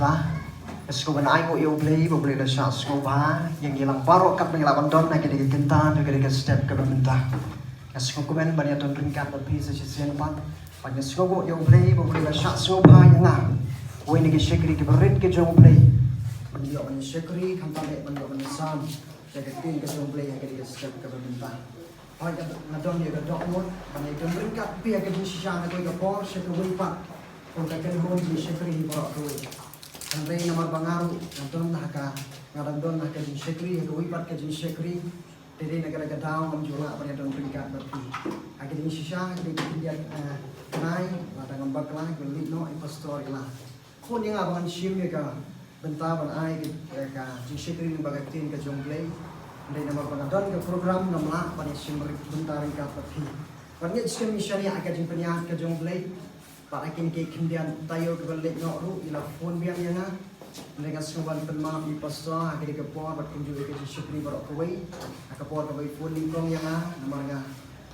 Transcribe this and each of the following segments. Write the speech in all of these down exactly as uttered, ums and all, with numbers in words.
Nga sngewbha ban ai nguh ïa U Blei ba U Blei u la shah sngewbha ïa ngi lang baroh katba ngi lah ban don ha kane ka kynta, ha kane ka step kaba mynta. Nga sngewkmen ban ïa don ryngkat bad phi sa shisien pat. Bad nga sngewnguh ïa U Blei ba U Blei u la shah sngewbha ïa nga, uwei na ki shakri kiba rit ki jong U Blei, ban ïoh ban shakri, khamtam eh ban ïoh ban sam ïa ka ktien ka jong U Blei ha kane ka step kaba mynta. Hooid, nga don ïa ka dohnud ban ïa don ryngkat phi ha ka jingshisha na kawei ka por sha kawei pat, kum ka kynhun jingshakri baroh kawei. Hynrei namar ba nga ruh nga don ha ka, nga dang don ha ka jingshakri, ha kawei pat ka jingshakri, te dei na kata ka daw ngam ju lah ban ïa don ryngkat bad phi ha ka jingshisha, ha ka jingkhyndiat, eh, tnai, lada ngam bakla, ka leit noh i pastor ïa la. Khun ïa nga ba ngan shim ïa ka bynta ban ai ka, ka jingshakri lyngba ka ktien ka jong U Blei. Hynrei namar ba nga don ka program ngam lah ban ïa shim bynta ryngkat bad phi. Bad ngeit skhem ngi shaniah ha ka jingpynïaid ka jong U Blei. Bad ha kine ki khyndiat taïew kiba leit noh ruh i la phone biang ïa nga. Hynrei nga sngewbha ban pynmap ïa i pastor ha kane ka por bad kumjuh ïa ka jingshakri baroh kawei. Ha ka por kaba i phone nyngkong ïa nga namar nga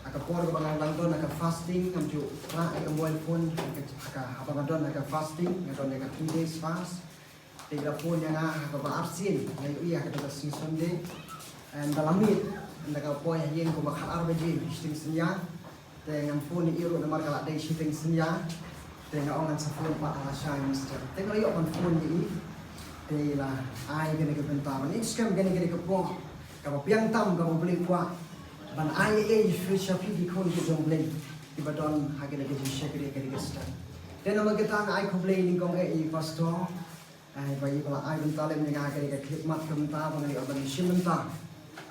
Ha ka por kaba nga dang don ha ka fasting, ngam ju rah ïa ka mobile phone, ha ka, ha ka, haba nga don ha ka fasting, nga don ha ka three days fast. Te ka phone ïa nga ha kaba arsien, nga ïohi ha kata ka sngi Sunday. Em, da la miet, ynda ka poi ha ïing kumba khatar baje, shiteng synñia. Te ngan phone ïa i ruh namar ka la dei shiteng synñia. Te nga ong ngan sa phone pat ha la shai mynstep. Te nga la ïoh ban phone ïa i. Te i la ai kane ka bynta ban ïa skhem kane, kane ka por kaba biang tam kaba U Blei u kwah ban ai ïa i sha phi ki khun ki jong U Blei kiba don ha kane ka jingshakri ha kane ka step. Te namar kata nga ai khublei nyngkong eh ïa i pastor. Ai ba i ba la ai bynta lem ïa nga ha kane ka khyllipmat ka bynta ba ngan ïoh ban shim bynta.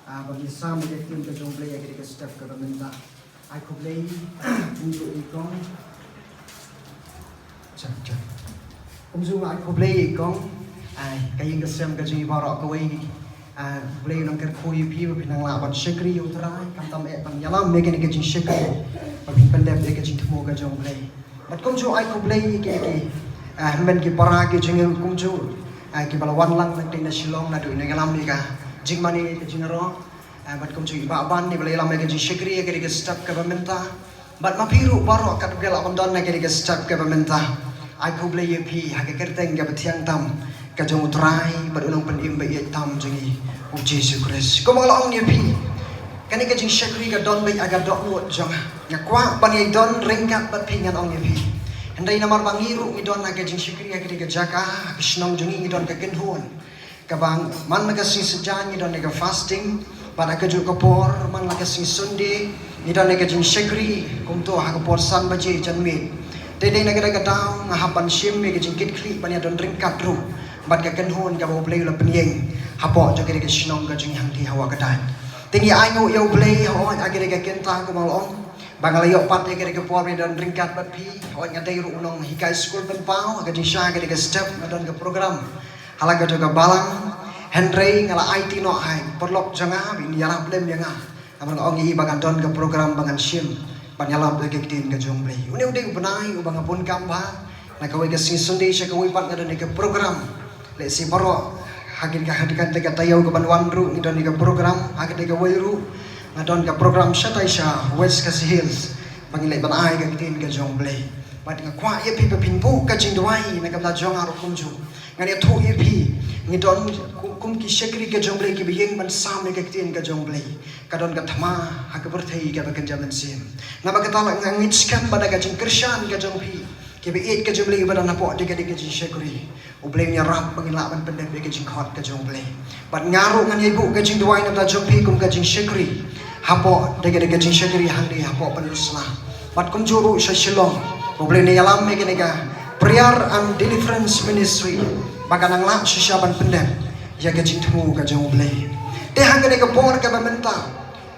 Ah, ban ïa sam ïa ka ktien ka jong U Blei ha kane ka step kaba mynta. Ai khublei kumjuh i kong. Chak, chak. Kumjuh nga ai khublei i kong. Ai, ka ïing ka sem ka jong i baroh kawei. Ah, U Blei u nang kyrkhu ïa phi ba phin nang lah ban shakri ïa U Trai, khamtam eh ban ïalam ïa kane ka jingshakri, ba phin pyndep ïa ka jingthmu ka jong U Blei. Bad kumjuh ai khublei ïa ki, ïa ki, ah, hynmen ki para ki jong i ruh kumjuh, ah, kiba la wan lang na teng na Shillong naduh ïa ngi ïalam ïa ka jingmane ka jingïaroh. Ah, bad kumjuh i Bah Ban iba la ïalam ïa ka jingshakri ha kane ka step kaba mynta. Bad ma phi ruh baroh katba phi lah ban don ha kane ka step kaba mynta. Ai khublei ïa phi ha ka kyrteng kaba thiang tam ka jong U Trai bad U Nongpynim ba ïeit tam jong ngi, U Jisu Khrist. Kumba nga la ong ïa phi, kane ka jingshakri ka don beit ha ka dohnud jong nga. Nga kwah ban ïa don ryngkat bad phi, ngan ong ïa phi. Hynrei namar ba ngi ruh ngi don ha ka jingshakri ha kane ka jaka, ha ka shnong jong ngi ngi don ka kynhun. Kaba man la ka sngi Saitjaiñ ngi don ïa ka fasting, bad ha kajuh ka por man la ka sngi Sunday ngi don ïa ka jingshakri kumto ha ka por san baje janmiet. Te dei na kata ka daw nga hap ban shim ïa ka jingkitkhlieh ban ïa don ryngkat ruh bad ka kynhun kaba U Blei u la pynïeng hapoh jong kane ka shnong ka jong ngi hangtei ha Wahkdait. Te ngi ai nguh ïa U Blei hooid ha kane ka kynta kumba nga la ong ba nga la ïoh pat ïa kane ka por ban ïa don ryngkat bad phi. Hooid nga dei ruh u nonghikai skul pynpaw, ha ka jingshisha ha kane ka step nga don ka program ha la kato ka balang. Hynrei nga la aiti noh ha i paralok jong nga ba in ïarap lem ïa nga, namar nga ong ïa i ba ngan don ka program ba ngan shim ban ïalap ïa ka ktien ka jong U Blei. Une u dei u bnai uba nga bun kam bha. Na kawei ka sngi Sunday sha kawei pat nga don ïa ka program. Lehse baroh ha kane ka, ha kane ka taïew kaban wan ruh ngi don ïa ka program. Ha kane kawei ruh nga don ka program shatai sha West Khasi Hills ba ngi leit ban ai ka ktien ka jong U Blei. Bad nga kwah ïa phi ba phin buh ka jingduwai na ka bynta jong nga ruh kumjuh. Ngan ïathuh ïa phi, ngi don kum, kum ki shakri ka jong U Blei kiba ïeng ban sam ïa ka ktien ka jong U Blei. Ka don ka thma ha ka pyrthei kaba kynja mynsiem. Namar kata la nga ngeit skhem ba da ka jingkyrshan ka jong phi, kiba ïeit ka jong U Blei ba don hapoh da ka, da ka jingshakri, U Blei un ïarap ba ngin lah ban pyndep ïa ka jingkhot ka jong U Blei. Bad nga ruh ngan ïai buh ka jingduwai na ka bynta jong phi kum ka jingshakri hapoh da ka, da ka jingshakri hangne hapoh Pynursla. Bad kumjuh ruh sha Shillong, U Blei un ïalam ïa kane ka Prayer and Deliverance Ministry ba kan nang lah shisha ban pyndep ïa ka jingthmu ka jong U Blei. Te ha kane ka por kaba mynta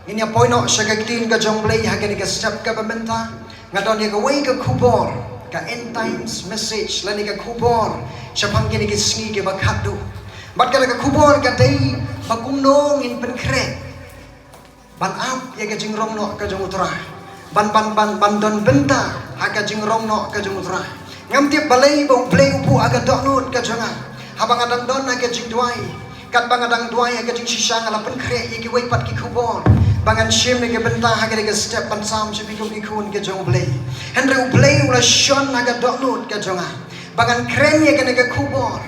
ngin ïa poi noh sha ka ktien ka jong U Blei ha kane ka step kaba mynta. Nga don ïa kawei ka khubor, ka end times message lane ka khubor shaphang kine ki sngi kiba khatduh. Bad kane ka khubor ka dei ba kumno ngin pynkhreh ban ap ïa ka jingrong noh ka jong U Trai, ban, ban, ban, ban don bynta ha ka jingrong noh ka jong U Trai. Ngam tip balei ba U Blei u buh ha ka dohnud ka jong nga haba nga dang don ha ka jingduwai. Katba nga dang duwai ha ka jingshisha nga la pynkhreh ïa kiwei pat ki khubor ba ngan shim ïa ka bynta ha kane ka step ban sam sha phi kum ki khun ka jong U Blei. Hynrei U Blei u la shon ha ka dohnud ka jong nga Ba ngan kren ïa kane ka khubor,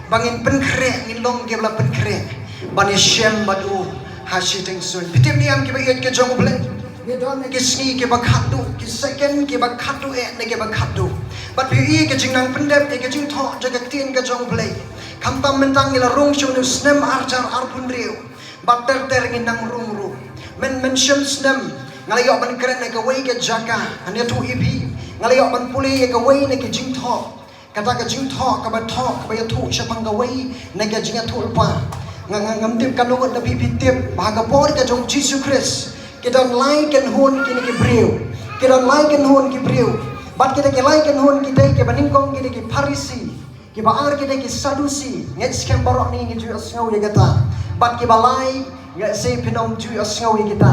ba ngin pynkhreh, ngin long kiba la pynkhreh ban ïashem bad u ha shiteng suiñ. Phi tip ne em kiba ïeit ki jong U Blei, ngi don ha ki sngi kiba khatduh, ki second kiba khatduh eh ne kiba khatduh. Bad phi ïohi ka jingnang pyndep ïa ka jingthoh jong ka ktien ka jong U Blei. Khamtam mynta ngi la rung sha une u snem arhajar arphew hynriew. Bad ter ter ngin nang rung ruh. Myn, mynshem snem nga la ïoh ban kren ha kawei ka jaka, ngan ïathuh ïa phi. Nga la ïoh ban pule ïa kawei na ki jingthoh. Kata ka jingthoh kaba thoh kaba ïathuh shaphang kawei na ka jingïathuhlypa. Nga, nga, ngam tip katno ngut na phi phi tip ba ha ka por ka jong U Jisu Khrist, ki don lai kynhun kine ki briew. Ki don lai kynhun ki briew. Bad kita ki lai kynhun ki dei kiba nyngkong ki dei ki Pharisi. Kiba ar ki dei ki Sadusi, ngeit skhem baroh ngi ngi ju ïohsngew ïa kata. Bad kiba lai, ngeit se phin ym ju ïohsngew ïa kita.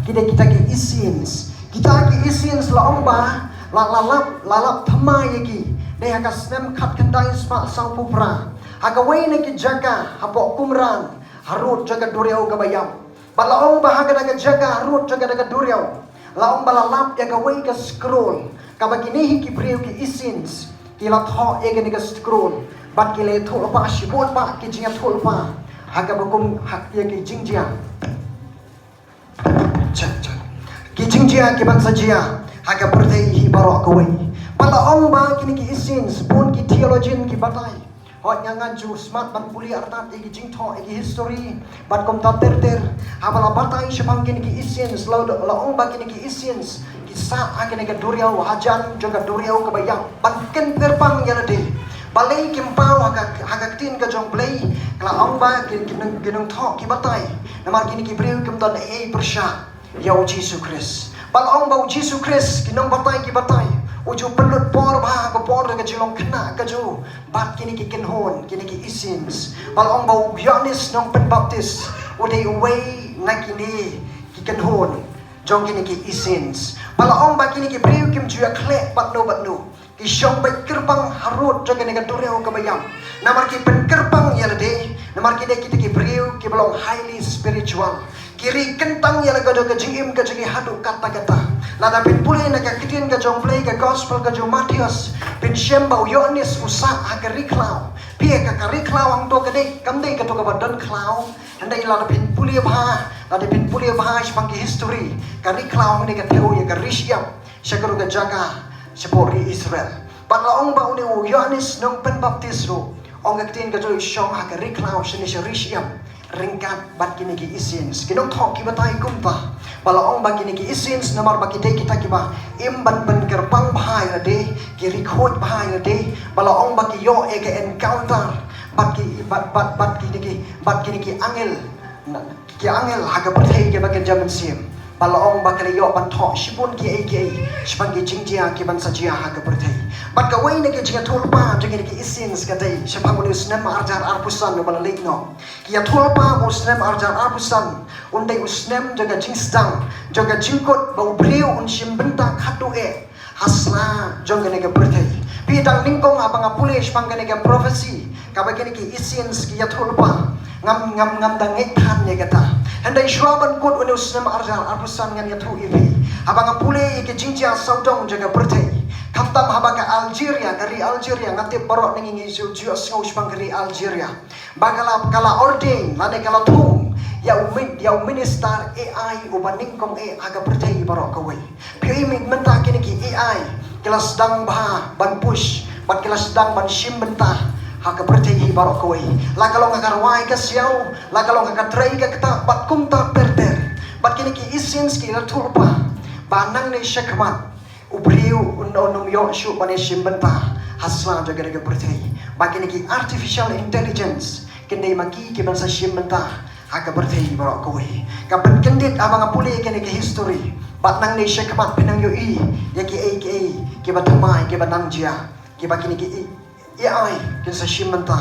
Ki dei kita ki Essenes. Kita ki Essenes la ong ba, la, la lap, la lap thymmai ïa ki. Dei ha ka snem khatkhyndai spah sawphew phra. Ha kawei na ki jaka, hapoh Qumran, harud jong ka duriaw kaba ïap. Bad la ong ba ha kata ka jaka, harud jong kata ka duriaw, la ong ba la lap ïa kawei ka scroll, kaba kine hi ki briew ki Essenes ki la thoh ïa kane ka scroll. Bad ki la ïathuhlypa shibun bha ki jingïathuhlypa ha kaba kum ha ïa ki jingjia. Check, check. Ki jingjia kiban sa jia ha ka pyrthei hi baroh kawei. Bad la ong ba kine ki Essenes, bun ki theologian ki batai. Hooid, nga ngan ju smat ban pule artat ïa ki jingthoh, ïa ki history bad kumta ter ter. Haba la batai shaphang kine ki Essenes, la, la ong ba kine ki Essenes ki sah ha kane ka duriaw, hajan jong ka duriaw kaba ïap, ban kyrpang ïa lade. Balei kim paw ha ka, ha ka ktien ka jong U Blei? Ka la ong ba ki, ki nang, ki nongthoh ki batai. Namar kine ki briew kim don ei ei pyrshah ïa U Jisu Khrist. Bad la ong ba U Jisu Khrist, ki nongbatai ki batai, u ju pynlut por bha ha ka por ka jinglong khynnah ka jong u bad kine ki kynhun, kine ki Essenes. Bad la ong ba u Ïoannis Nongpynbaptis u dei uwei na kine ki kynhun jong kine ki Essenes. Bad la ong ba kine ki briew kim ju ïakhleh bad no bad no. Ki shong beit kyrpang harud jong kane ka duriaw kaba ïap. Namar ki pynkyrpang ïa lade, namar ki dei kita ki briew kiba long highly spiritual. Ki ri kyntang ïa la ka jong ka jingim ka jong ki haduh katta katta. Lada phin pule na ka ktien ka jong U Blei, ka gospel ka jong u Mathaios, phin shem ba u Ïoannis u sah ha ka ri khlaw. Phi, ka, ka ri khlaw hangto ka dei, kam dei kato kaba don khlaw. Hynrei lada phin pule bha, lada phin pule bha shaphang ki history, ka ri khlaw hangne ka thew ïa ka ri shyiap sha kano ka jaka shapoh ri Israel. Bad la ong ba une u Ïoannis Nongpynbaptis ruh, ong ka ktien ka jong u, shong ha ka ri khlaw shane sha ri shyiap ryngkat bad kine ki Essenes, ki nongthoh ki batai kumta. Bad la ong ba kine ki Essenes namar ba ki dei kita kiba im ban pynkyrpang bha ïa lade, ki ri khuid bha ïa lade. Bad la ong ba ki ïoh ïa ka encounter bad ki, bad, bad, bad kine ki, bad kine ki angel. Na, ki angel ha ka pyrthei kiba kynja mynsiem. Bad la ong ba ki la ïoh ban thoh shibun kiei kiei shaphang ki jingjia kiban sa jia ha ka pyrthei. Bad kawei na ki jingïathuhlypa jong kine ki Essenes ka dei shaphang une u snem arhajar arphew san uba la leit noh. Ki ïathuhlypa ba u snem arhajar arphew san un dei u snem jong ka jingsdang, jong ka jingkut ba u briew un shim bynta khatduh eh ha sla jong kane ka pyrthei. Phi, dang nyngkong haba nga pule shaphang kane ka prophecy kaba kine ki Essenes ki ïathuhlypa, ngam, ngam, ngam da ngeit than ïa kata. Hynrei shuwa ban kut une u snem arhajar arphew san ngan ïathuh ïa phi. Haba nga pule ïa ki jingjia sawdong jong ka pyrthei, khamtam haba ka Algeria, ka ri Algeria, nga tip baroh ngi ngi ju, ju ïohsngew shaphang ka ri Algeria. Ba ka la, ka la ordain, lane ka la thung ïa u min-, ïa u minister A I uba nyngkong eh ha ka pyrthei baroh kawei. Phi ïohi mynta kine ki A I ki la sdang bha ban push bad ki la sdang ban shim bynta ha ka pyrthei hi baroh kawei. La ka long ha ka rwai ka siaw, la ka long ha ka trei ka ktah bad kumta ter ter. Bad kine ki Essenes ki la ïathuhlypa ba nangne shakhmat u briew un, un ym ïoh shuh ban ïashim bynta ha sla jong kane ka pyrthei. Ba kine ki artificial intelligence kin dei ma ki kiban sa shim bynta ha ka pyrthei baroh kawei. Ka pynkyndit haba nga pule kane ka history. Bad nangne shakhmat phin nang ïohi ïa kiei kiei kiba thymmai kiba nang jia, kiba kine ki A I kin sa shim bynta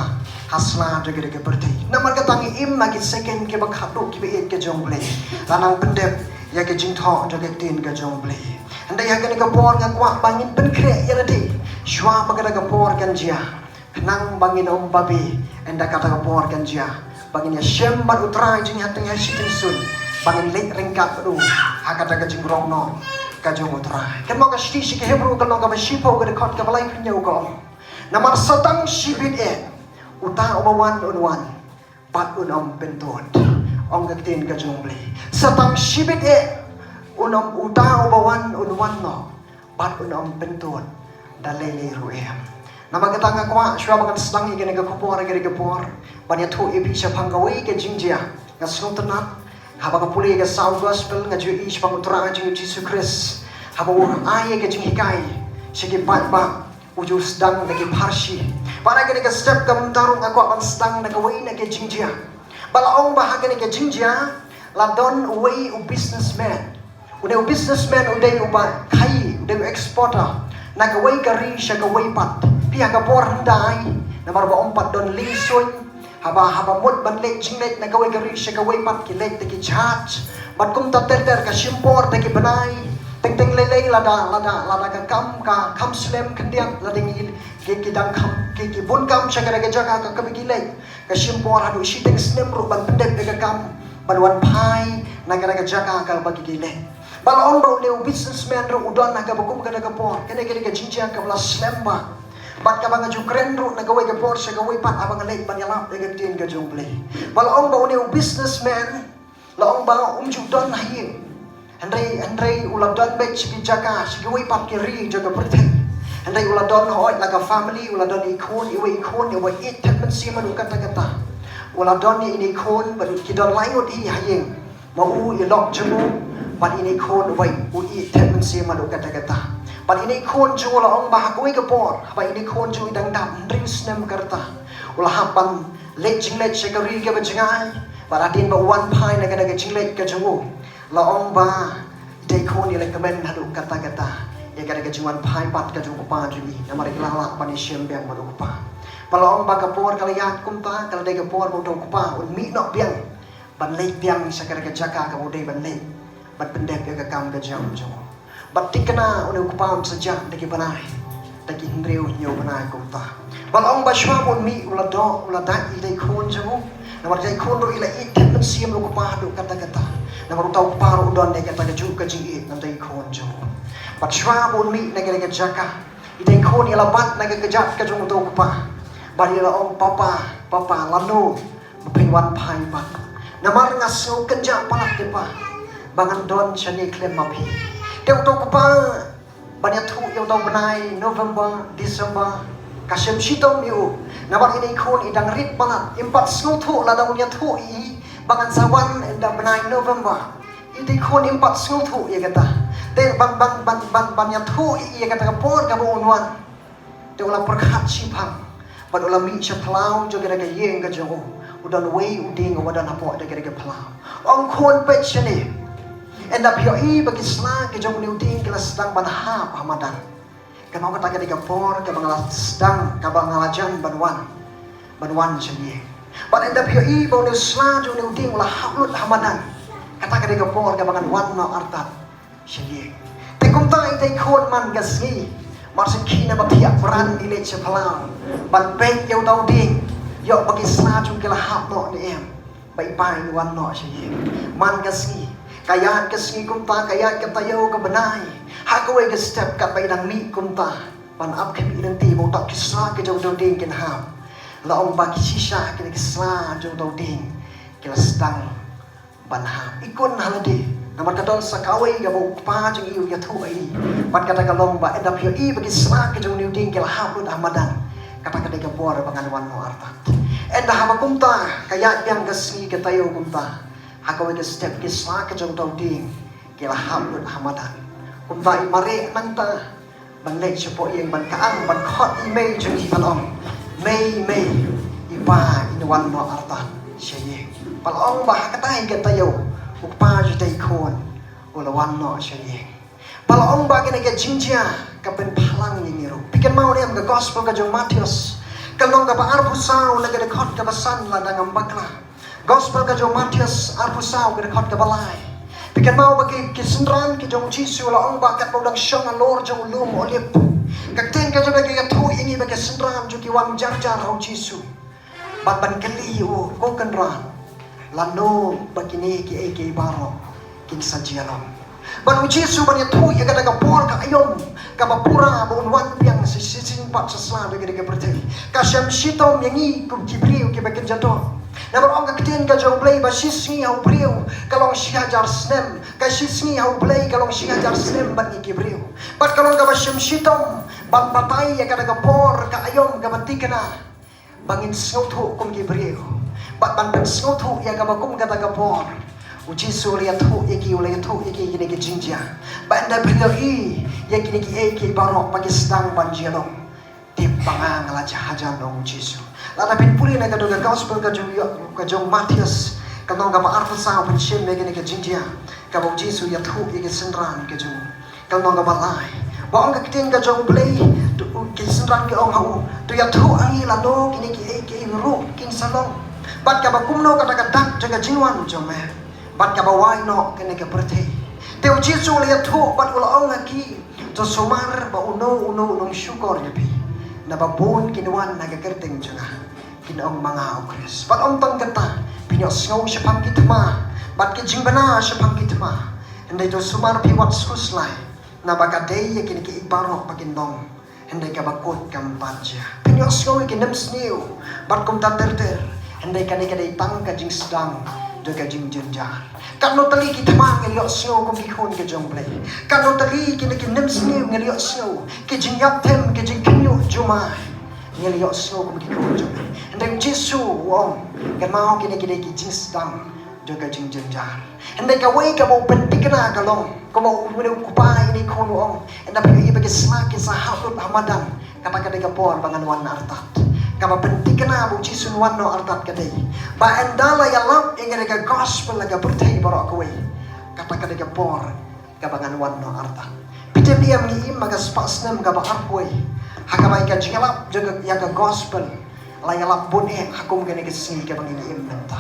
ha sla jong kane ka pyrthei. Namar kata ngi im ha ki second kiba khatduh kiba ïeit ka jong U Blei. La nang pyndep ïa ka jingthoh jong ka ktien ka jong U Blei. Hynrei ha kane ka por nga kwah ba ngin pynkhreh ïa lade shuwa ba kata ka por kan jia. Khnang ba ngin ym babe ynda kata ka por kan jia, ba ngin ïashem bad U Trai jingïateng ha shiteng suiñ, ba ngin leit ryngkat bad u ha kata ka jingrong noh ka jong U Trai. Kynmaw ka shithi sha ki Hebru ka lynnong kaba shiphew ka dkhot kaba laiphew hynñiew ka ong, Namar sa tang shibit eh, uta uba wan un wan, bad un ym pyntud, ong ka ktien ka jong U Blei. Sa tang shibit eh, un ym, uta uba wan un wan noh, bad un ym pyntud da lei lei ruh em. Namar kata nga kwah shuwa ba ngan sdang ïa kane ka khubor ha kane ka por, ban ïathuh ïa phi shaphang kawei ka jingjia. Nga sngewtynnat haba nga pule ïa ka saw gospel, nga ju ïohi shaphang u Trai jong ngi u Jisu Khrist, haba u ai ïa ka jinghikai sha ki paidbah, u ju sdang da ki pharshi. Bad ha kane ka step ka mynta ruh nga kwah ban sdang da kawei na ka jingjia. Ba la ong ba ha kane ka jingjia la don uwei u businessman. Une u businessman u dei uba khaïi, u dei u exporter na kawei ka ri sha kawei pat. Phi, ha ka por hyndai, namar ba ym pat don lieng suiñ, haba, haba mut ban leit jingleit na kawei ka ri sha kawei pat, ki leit da ki jahaj. Bad kumta ter ter, ka shim por da ki bnai. Teng teng lei lei, lada, lada, lada ka kam ka kham slem khyndiat, lada ngi, ki, ki dang kham, ki, ki bun kam sha kata ka jaka kaba ki leit, ka shim por haduh shiteng snem ruh ban pyndep ïa ka kam, ban wan phai na kata ka jaka kaba ki leit. Ba la ong ba une u businessman ruh u don ha kaba kum kata ka por. Kane ka dei ka jingjia kaba la slem bha. Bad kaba nga ju kren ruh na kawei ka por sha kawei pat haba nga leit ban ïalap ïa ka ktien ka jong U Blei. Ba la ong ba une u businessman, la ong ba um ju don ha ïing. Hynrei, hynrei u la don beit sha ki jaka, sha kiwei pat ki ri jong ka pyrthei. Hynrei u la don, hooid, la ka family, u la don i khun, iwei i khun, iwei i ïeit thet mynsiem haduh katta katta. U la don ïa ine i khun, bad ki don lai ngut hi ha ïing. Ma u, i lok jong u, bad ine i khun, iwei, u ïeit thet mynsiem haduh katta katta. Bad ine i khun jong u, la ong ba ha kawei ka por, haba ine i khun jong u i dang dap hynriew snem ka rta, u la hap ban leit jingleit sha ka ri kaba jngai. Bad hadien ba u wan phai na kata ka jingleit ka jong u, la ong ba ita i khun i la kmen haduh katta katta ïa kata ka jingwan phai pat ka jong u kpa jong i, namar i la lah ban ïashem biang bad u kpa. Ba la ong ba ka por ka la ïaid kumta, ka la dei ka por ba uta u kpa un mih noh biang ban leit biang sha kata ka jaka kaba u dei ban leit, ban pyndep ïa ka kam ka jam jong u. Bad thikna une u kpa un sa jah da ki bnai, da ki hynriew hynñiew bnai kumta. Ba la ong ba shuwa ba un mih u la doh, u la dait ïa ita i khun jong u. Namar ita i khun ruh i la ïeit thet mynsiem ïa u kpa haduh katta katta. Namar uta u kpa ruh u don ïa kata kajuh ka jingïeit na ita i khun jong u. Bad shuwa ba un mih na kata ka jaka, ita i khun i la bat na ka kjat ka jong uta u kpa. Bad i la ong, "Papa, papa, lano ba phin wan phai pat? Namar nga sngew kynjah palat, te pa, ba ngan don shane khlem ma phi." Te uta u kpa, ban ïathuh ïa uta u bnai November, December, ka shem shitom ïa u. Namar ine i khun i dang rit palat, im pat sngewthuh lada un ïathuh ïa i ba ngan sa wan ynda bnai November. Ita i khun im pat sngewthuh ïa kata. Te ban, ban, ban, ban, ban ïathuh ïa i ïa kata ka por kaba un wan, te u la pyrkhat shiphang. Bad u la mih sha phyllaw jong kata ka ïing ka jong u. U don uwei u dieng uba don hapoh kata ka phyllaw. Ong, "Khun, peit shane. Ynda phi ïohi ba ki sla ki jong une u dieng ki la sdang ban hap ha madan, kynmaw kata ka dei ka por kaba nga la sdang, kaba nga la jan ban wan, ban wan sha ïing. Bad ynda phi ïohi ba une u sla jong une u dieng u la hap lut ha madan, kata ka dei ka por kaba ngan wan noh artat sha ïing." Te kumta ita i khun man ka sngi, mar shu khie na ba thiah bran i leit sha phyllaw ban peit ïa uta u dieng, ïoh ba ki sla jong u ki la hap noh ne em, ba i pa in wan noh sha ïing. Man ka sngi, ka ïaid ka sngi kumta, ka ïaid ka taïew, ka bnai. Ha kawei ka step katba i dang mih kumta ban ap khmih lynti ba uta ki sla ki jong uta u dieng kin hap, la ong ba ki shisha kine ki sla jong uta u dieng ki la sdang ban hap. I khun ha lade, namar ka don sa kawei kaba u kpa jong i u ïathuh ïa i. Bad kata ka long ba ynda phi ïohi ba ki sla ki jong une u dieng ki la hap lut ha madan, kata ka dei ka por ba ngan wan noh artat. Ynda haba kumta ka ïaid biang ka sngi ka taïew kumta, ha kawei ka step ki sla ki jong uta u dieng ki la hap lut ha madan. Kumta i mareh nangta ban leit shapoh ïing ban kyang, ban khot ïa i mei jong i ban ong, "Mei, mei, i pa in wan noh artat sha ïing." Ba la ong ba ha katai ka taïew u kpa jong ita i khun u la wan noh sha ïing. Ba la ong ba kane ka jingjia ka pynpaw lang ïa ngi ruh. Phi kynmaw ne em ka gospel ka jong u Mathaios, ka lynnong kaba arphew saw, na ka dkhot kaba san, lada ngam bakla. Gospel ka jong u Mathaios arphew saw, ka dkhot kaba lai. Phi kynmaw ba ki, ki synran ki jong u Jisu, la ong ba katba u dang shong halor jong u lum Olib, ka ktien ka jong u Blei ka ïathuh ïa ngi ba ki synran jong u ki wan jar jar ha u Jisu. Bad ban kylli ïa u, "Ko Kynrad, lano ba kine kiei kiei baroh kin sa jia long?" Ban u Jisu ban ïathuh ïa kata ka por ka aïom kaba pura ba un wan biang sa shisien pat sha sla jong kane ka pyrthei. Ka shym shitom ïa ngi kum ki briew kiba kynja doh. Namar ong ka ktien ka jong u Blei ba shisngi ha u briew ka long shi hajar snem, ka shisngi ha u Blei ka long shi hajar snem bad ngi ki briew. Bad ka long kaba shym shitom ban batai ïa kata ka por ka aïom kaba thikna ba ngin sngewthuh kum ki briew. Bad ban pynsngewthuh ïa kaba kum kata ka por, u Jisu u la ïathuh ïa ki, u la ïathuh ïa ki kine ki jingjia. Ba ynda phi ïohi ïa kine kiei kiei baroh ba ki sdang ban jia long, tip ba nga nga la jia hajan, ong u Jisu. Lada phin pule na ka dei ka gospel ka jong ïa, ka jong Mathaios, ka lynnong kaba arphew saw, phin shim ïa kine ki jingjia kaba u Jisu u ïathuh ïa ki synran ka jong u. Ka lynnong kaba lai. Ba ong ka ktien ka jong u Blei, to, ki synran ki ong ha u, to ïathuh ha ngi lano kine kiei kiei ruh kin sa long, bad kaba kumno kata ka dak jong ka jingwan jong me, bad kaba wai noh kane ka pyrthei. Te u Jisu u la ïathuh bad u la ong ha ki, to sumar ba uno uno un ym shukor ïa phi. Naba bun kin wan ha ka kyrteng jong nga, kin ong ma nga u Khrist. Bad ym tang kata, phin ïohsngew shaphang ki thma bad ki jingbna shaphang ki thma. Hynrei to sumar phi wat khuslai, naba ka dei ïa kine kiei baroh ba kin long, hynrei kaba kut kam pat jia. Phin ïohsngew ïa ki nemsniew bad kumta ter ter, hynrei kane ka dei tang ka jingsdang jong ka jingjynjar. Katno tylli ki thma ngi la ïohsngew kum ki khun ka jong u Blei. Katno tylli kine ki nemsniew ngi la ïohsngew, ki jingïap them, ki jingkhynñiuh jumai ngi la ïohsngew kum ki khun jong u Blei. Hynrei u Jisu u ong, kynmaw kine ki dei ki jingsdang jong ka jingjynjar. Hynrei kawei kaba u pynthikna ka long, kumba u, u kpa ïa kine ki khun u ong, ynda phi ïohi ba ki sla ki sa hap lut ha madan, kata ka dei ka por ba ngan wan artat. Kaba pynthikna ba u Jisu un wan noh artat ka dei ba ynda la ïalap ïa kane ka gospel ha ka pyrthei baroh kawei, kata ka dei ka por kaba ngan wan noh artat. Phi tip, ngi im ha ka spah snem kaba arphew, ha kaba ïa ka jingïalap jong ka, ïa ka gospel la ïalap bun eh ha kum kane ka sngi kaba ngi im mynta.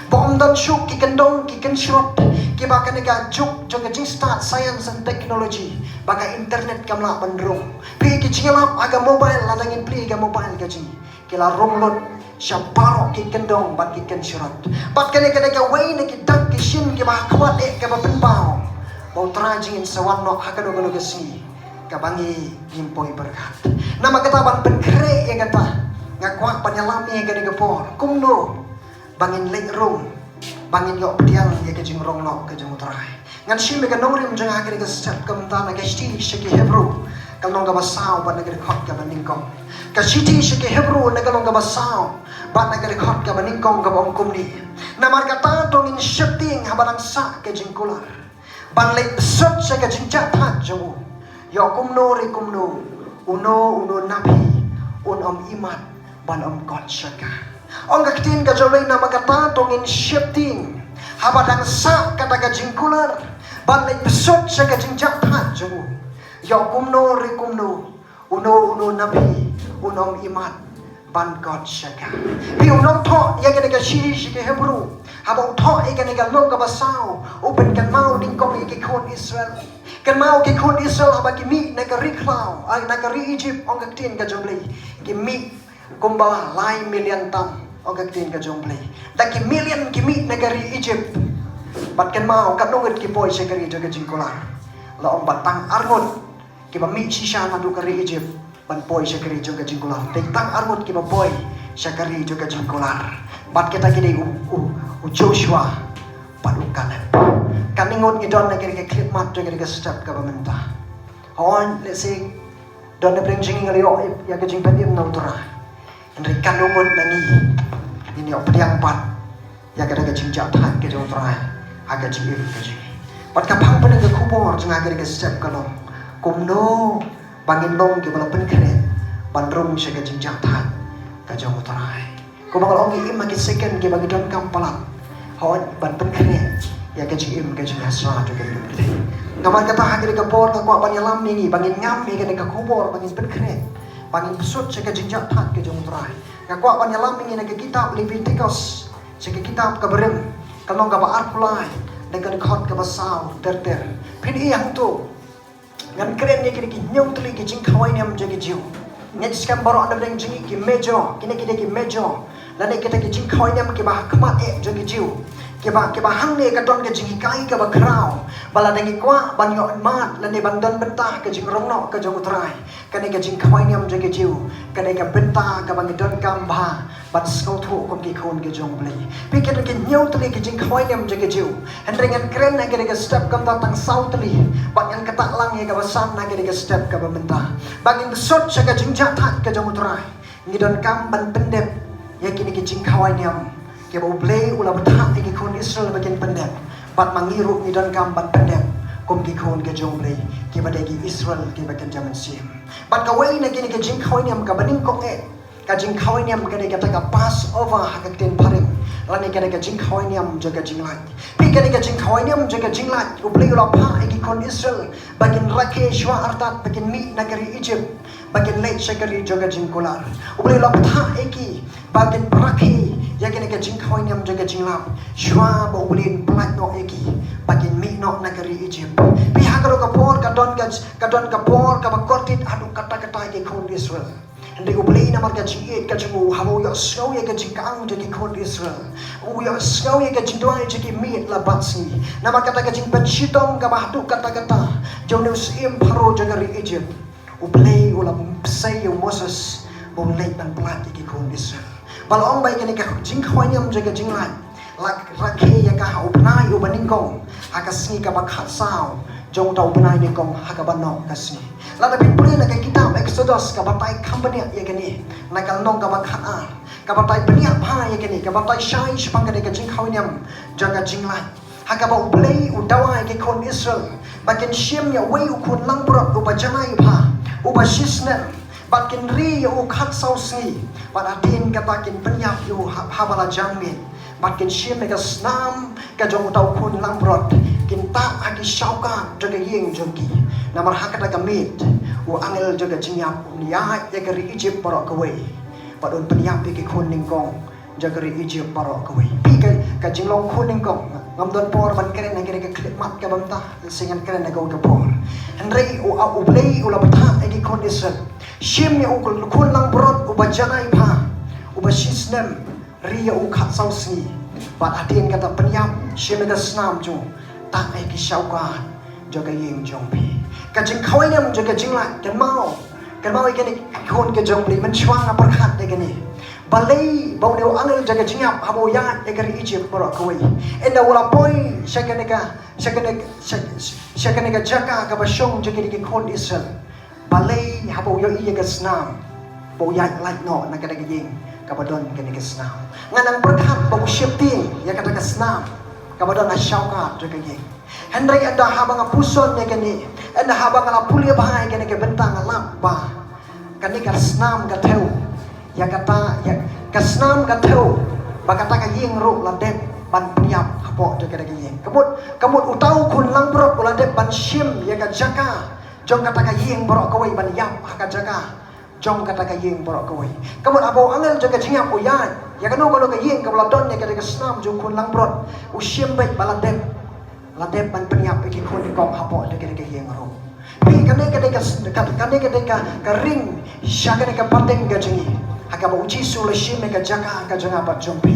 Ba ym don shuh ki kyndong ki kynshrut kiba kane ka juk jong ka jingstad science and technology, ba ka internet kam lah ban rung. Phi, ki jingïalap ha ka mobile, lada ngin plie ka mobile ka jong ngi, ki la rung lut sha baroh ki kyndong bad ki kynshrut. Bad kane ka dei kawei na ki dak ki shin kiba ha khmat eh kaba pynpaw ba U Trai jong ngi un sa wan noh ha kano kano ka sngi kaba ngi ngim poi pyrkhat. Namar kata, ban pynkhreh ïa kata, nga kwah ban ïalam ïa kane ka por kumno ba ngin leit rung, ba ngin ïoh pdiang ïa ka jingrung noh ka jong U Trai. Ngan shim ïa ka nongrim jong nga ha kane ka step ka mynta na ka shithi sha ki Hebru, ka lynnong kaba saw bad na ka dkhot kaba nyngkong. Ka shithi sha ki Hebru na ka lynnong kaba saw bad na ka dkhot kaba nyngkong, kaba ong kumne: Namar kata to ngin sheptieng haba dang sah ka jingkular, ban leit bsut sha ka jingjahthait jong u. Ïoh kumno re kumno, uno uno na phi un ym imat ban ym kot sha ka. Ong ka ktien ka jong U Blei: Namar kata to ngin sheptieng haba dang sah kata ka jingkular, ban leit bsut sha ka jingjahthait jong u. Ïoh kumno re kumno, uno uno na phi un ym imat ban kot sha ka. Phi, u nongthoh ïa kane ka shithi sha ki Hebru, haba u thoh ïa kane ka lynnong kaba saw, u pynkynmaw nyngkong ïa ki khun Israel. Kynmaw, ki khun Israel haba ki mih na ka ri khlaw, ah, na ka ri Egypt, ong ka ktien ka jong U Blei, ki mih kumba lai million tam, ong ka ktien ka jong U Blei. Da ki million ki mih na ka ri Egypt. Bad kynmaw, katno ngut ki poi sha ka ri jong ka jingkular? La ong ba tang arngut kiba mih shisha naduh ka ri Egypt ban poi sha ka ri jong ka jingkular. Dei tang arngut kiba poi sha ka ri jong ka jingkular. Bad kita ki dei u, u, u Joshua bad u Caleb. Katno ngut ngi don na ka ri ka khyllipmat jong ka ri ka step kaba mynta? Hooid, lehse don na pdeng jong ngi ngi la ïoh ïa ka jingpynim na U Trai. Hynrei katno ngut na ngi ngin ïoh pdiang pat ïa kata ka jingjahthait ka jong U Trai ha ka jingim ka jong ngi? Bad ka phang pdeng ka khubor jong nga ha kane ka step ka long kumno ba ngin long kiba la pynkhreh ban rung sha ka jingjahthait ka jong U Trai. Kumba nga la ong, ngi im ha ki second kiba ngi donkam palat, hooid, ban pynkhreh ïa ka jingim ka jong ngi ha sla jong ka jingim ka jong ngi. Namar kata, ha kane ka por nga kwah ban ïalam ïa ngi ba ngin ngam ïa kane ka khubor, ba ngin pynkhreh, ba ngin bsut sha ka jingjahthait ka jong U Trai. Nga kwah ban ïalam ïa ngi na ka kitab Leviticus, sha ka kitab kaba rim, ka lynnong kaba arphew lai, na ka dkhot kaba saw ter ter. Phin ïohi hangto. Ngan kren ïa kine ki hynñiew tylli ki jingkhawai niam jong ki Jiw. Ngeit skhem baroh na pdeng jong ngi ki major, kine ki dei ki major, lane kita ki jingkhawai niam kiba ha khmat eh jong ki Jiw. Kiba, kiba hangne ka don ka jinghikai kaba khraw ba lada ngi kwah ban ïoh mad lane ban don bynta ha ka jingrong noh ka jong U Trai, kane ka jingkhawai niam jong ki Jiw ka dei ka bynta kaba ngi donkam bha ban sngewthuh kum ki khun ki jong U Blei. Phi, ki don ki hynñiew tylli ki jingkhawai niam jong ki Jiw. Hynrei ngan kren ha kane ka step kumta tang saw tylli bad ngan ktah lang ïa kaba san ha kane ka step kaba mynta. Ba ngin bsut sha ka jingjahthait ka jong U Trai, ngi donkam ban pyndep ïa kine ki jingkhawai niam kiba U Blei u la bthah ïa ki khun Israel ba kin pyndep. Bad ma ngi ruh ngi donkam ban pyndep kum ki khun ki jong U Blei, kiba dei ki Israel kiba kynja mynsiem. Bad kawei na kine ki jingkhawai niam kaba nyngkong eh, ka jingkhawai niam ka dei kata ka Passover ha ka ktien phareng, lane ka dei ka jingkhawai niam jong ka jinglait. Phi, ka dei ka jingkhawai niam jong ka jinglait U Blei u la phah ïa ki khun Israel ba kin rakhe shuwa artat ba kin mih na ka ri Egypt, ba kin leit sha ka ri jong ka jingkular. U Blei u la bthah ïa ki ba kin rakhe ïa kane ka jingkhawai niam jong ka jinglap shuwa ba U Blei un pyllait noh ïa ki ba kin mih noh na ka ri Egypt. Phi, ha kano ka por ka don ka, ka don ka por kaba kordit haduh katta katta ïa ki khun Israel. Hynrei U Blei namar ka jingïeit ka jong u, haba u ïohsngew ïa ka jingkhang jong ki khun Israel, u ïohsngew ïa ka jingduwai jong ki miet la bad sngi. Namar kata ka jingpynshitom kaba haduh katta katta jong u syiem Pharaoh jong ka ri Egypt, U Blei u la sei ïa u Moses ba un leit ban pyllait ïa ki khun Israel. Ba la ong ba ïa kane ka jingkhawai niam jong ka jinglait la rakhe ïa ka ha u bnai uba nyngkong ha ka sngi kaba khatsaw jong uta u bnai nyngkong ha kaba noh ka sngi. Lada phi pule na ka kitab Exodus ka batai kham bniah ïa kane, na ka lynnong kaba khatar ka batai bniah bha ïa kane, ka batai shai shaphang kane ka jingkhawai niam jong ka jinglait. Ha kaba U Blei u dawa ïa ki khun Israel ba kin shim ïa uwei u khun langbrot uba janai bha, uba shisnem, bad kin ri ïa u khatsaw sngi, bad hadien kata kin pynïap ïa u ha, haba la jan miet, bad kin shim ïa ka snam ka jong uta u khun langbrot, kin tah ha ki shawkad jong ka ïing jong ki. Namar ha kata ka miet u angel jong ka jingïap un ïaid ïa ka ri Egypt baroh kawei, bad un pynïap ïa ki khun nyngkong jong ka ri Egypt baroh kawei. Phi, ka, ka jinglong khun nyngkong, ngam don por ban kren ha kane ka khyllipmat kaba mynta, shisha ngan kren ha kawei ka por. Hynrei u, U Blei u la bthah ïa ki khun Israel, shim ïa u khun langbrot uba janai bha, uba shisnem, ri ïa u khatsaw sngi, bad hadien kata pynïap, shim ïa ka snam jong u, tah ha ki shawkad jong ka ïing jong phi. Ka jingkhawai niam jong ka jinglait, kynmaw, kynmaw ïa kane ki khun ki jong U Blei, mynshuwa nga pyrkhat ïa kane. Balei ba une u angel jong ka jingïap haba u ïaid ïa ka ri Egypt baroh kawei, ynda u la poi sha kane ka, sha kane, sha, sha kane ka jaka kaba shong jong kine ki khun Israel, balei haba u ïohi ïa ka snam ba u ïaid lait noh na kata ka ïing kaba don kane ka snam? Nga nang pyrkhat ba u sheptieng ïa kata ka snam kaba don ha shawkad jong ka ïing. Hynrei ynda haba nga puson ïa kane, ynda haba nga la pule bha ïa kane ka bynta, nga lap ba kane ka snam ka thew ïa kata, ïa ka snam ka thew ba kata ka ïing ruh la dep ban pynïap hapoh jong kata ka ïing. Ka mut, ka mut uta u khun langbrot u la dep ban shim ïa ka jaka jong kata ka ïing baroh kawei, ban ïap ha ka jaka jong kata ka ïing baroh kawei. Ka mut haba u angel jong ka jingïap u ïaid ïa kano kano ka ïing kaba la don ïa kata ka snam jong u khun langbrot, u shim beit ba la dep, la dep ban pynïap ïa ki khun nyngkong hapoh jong kata ka ïing ruh. Phi, kane ka dei ka, ka, kane ka dei ka, ka ring sha kane ka pateng ka jong ngi, ha kaba U Jisu u la shim ïa ka jaka ka jong nga bad jong phi.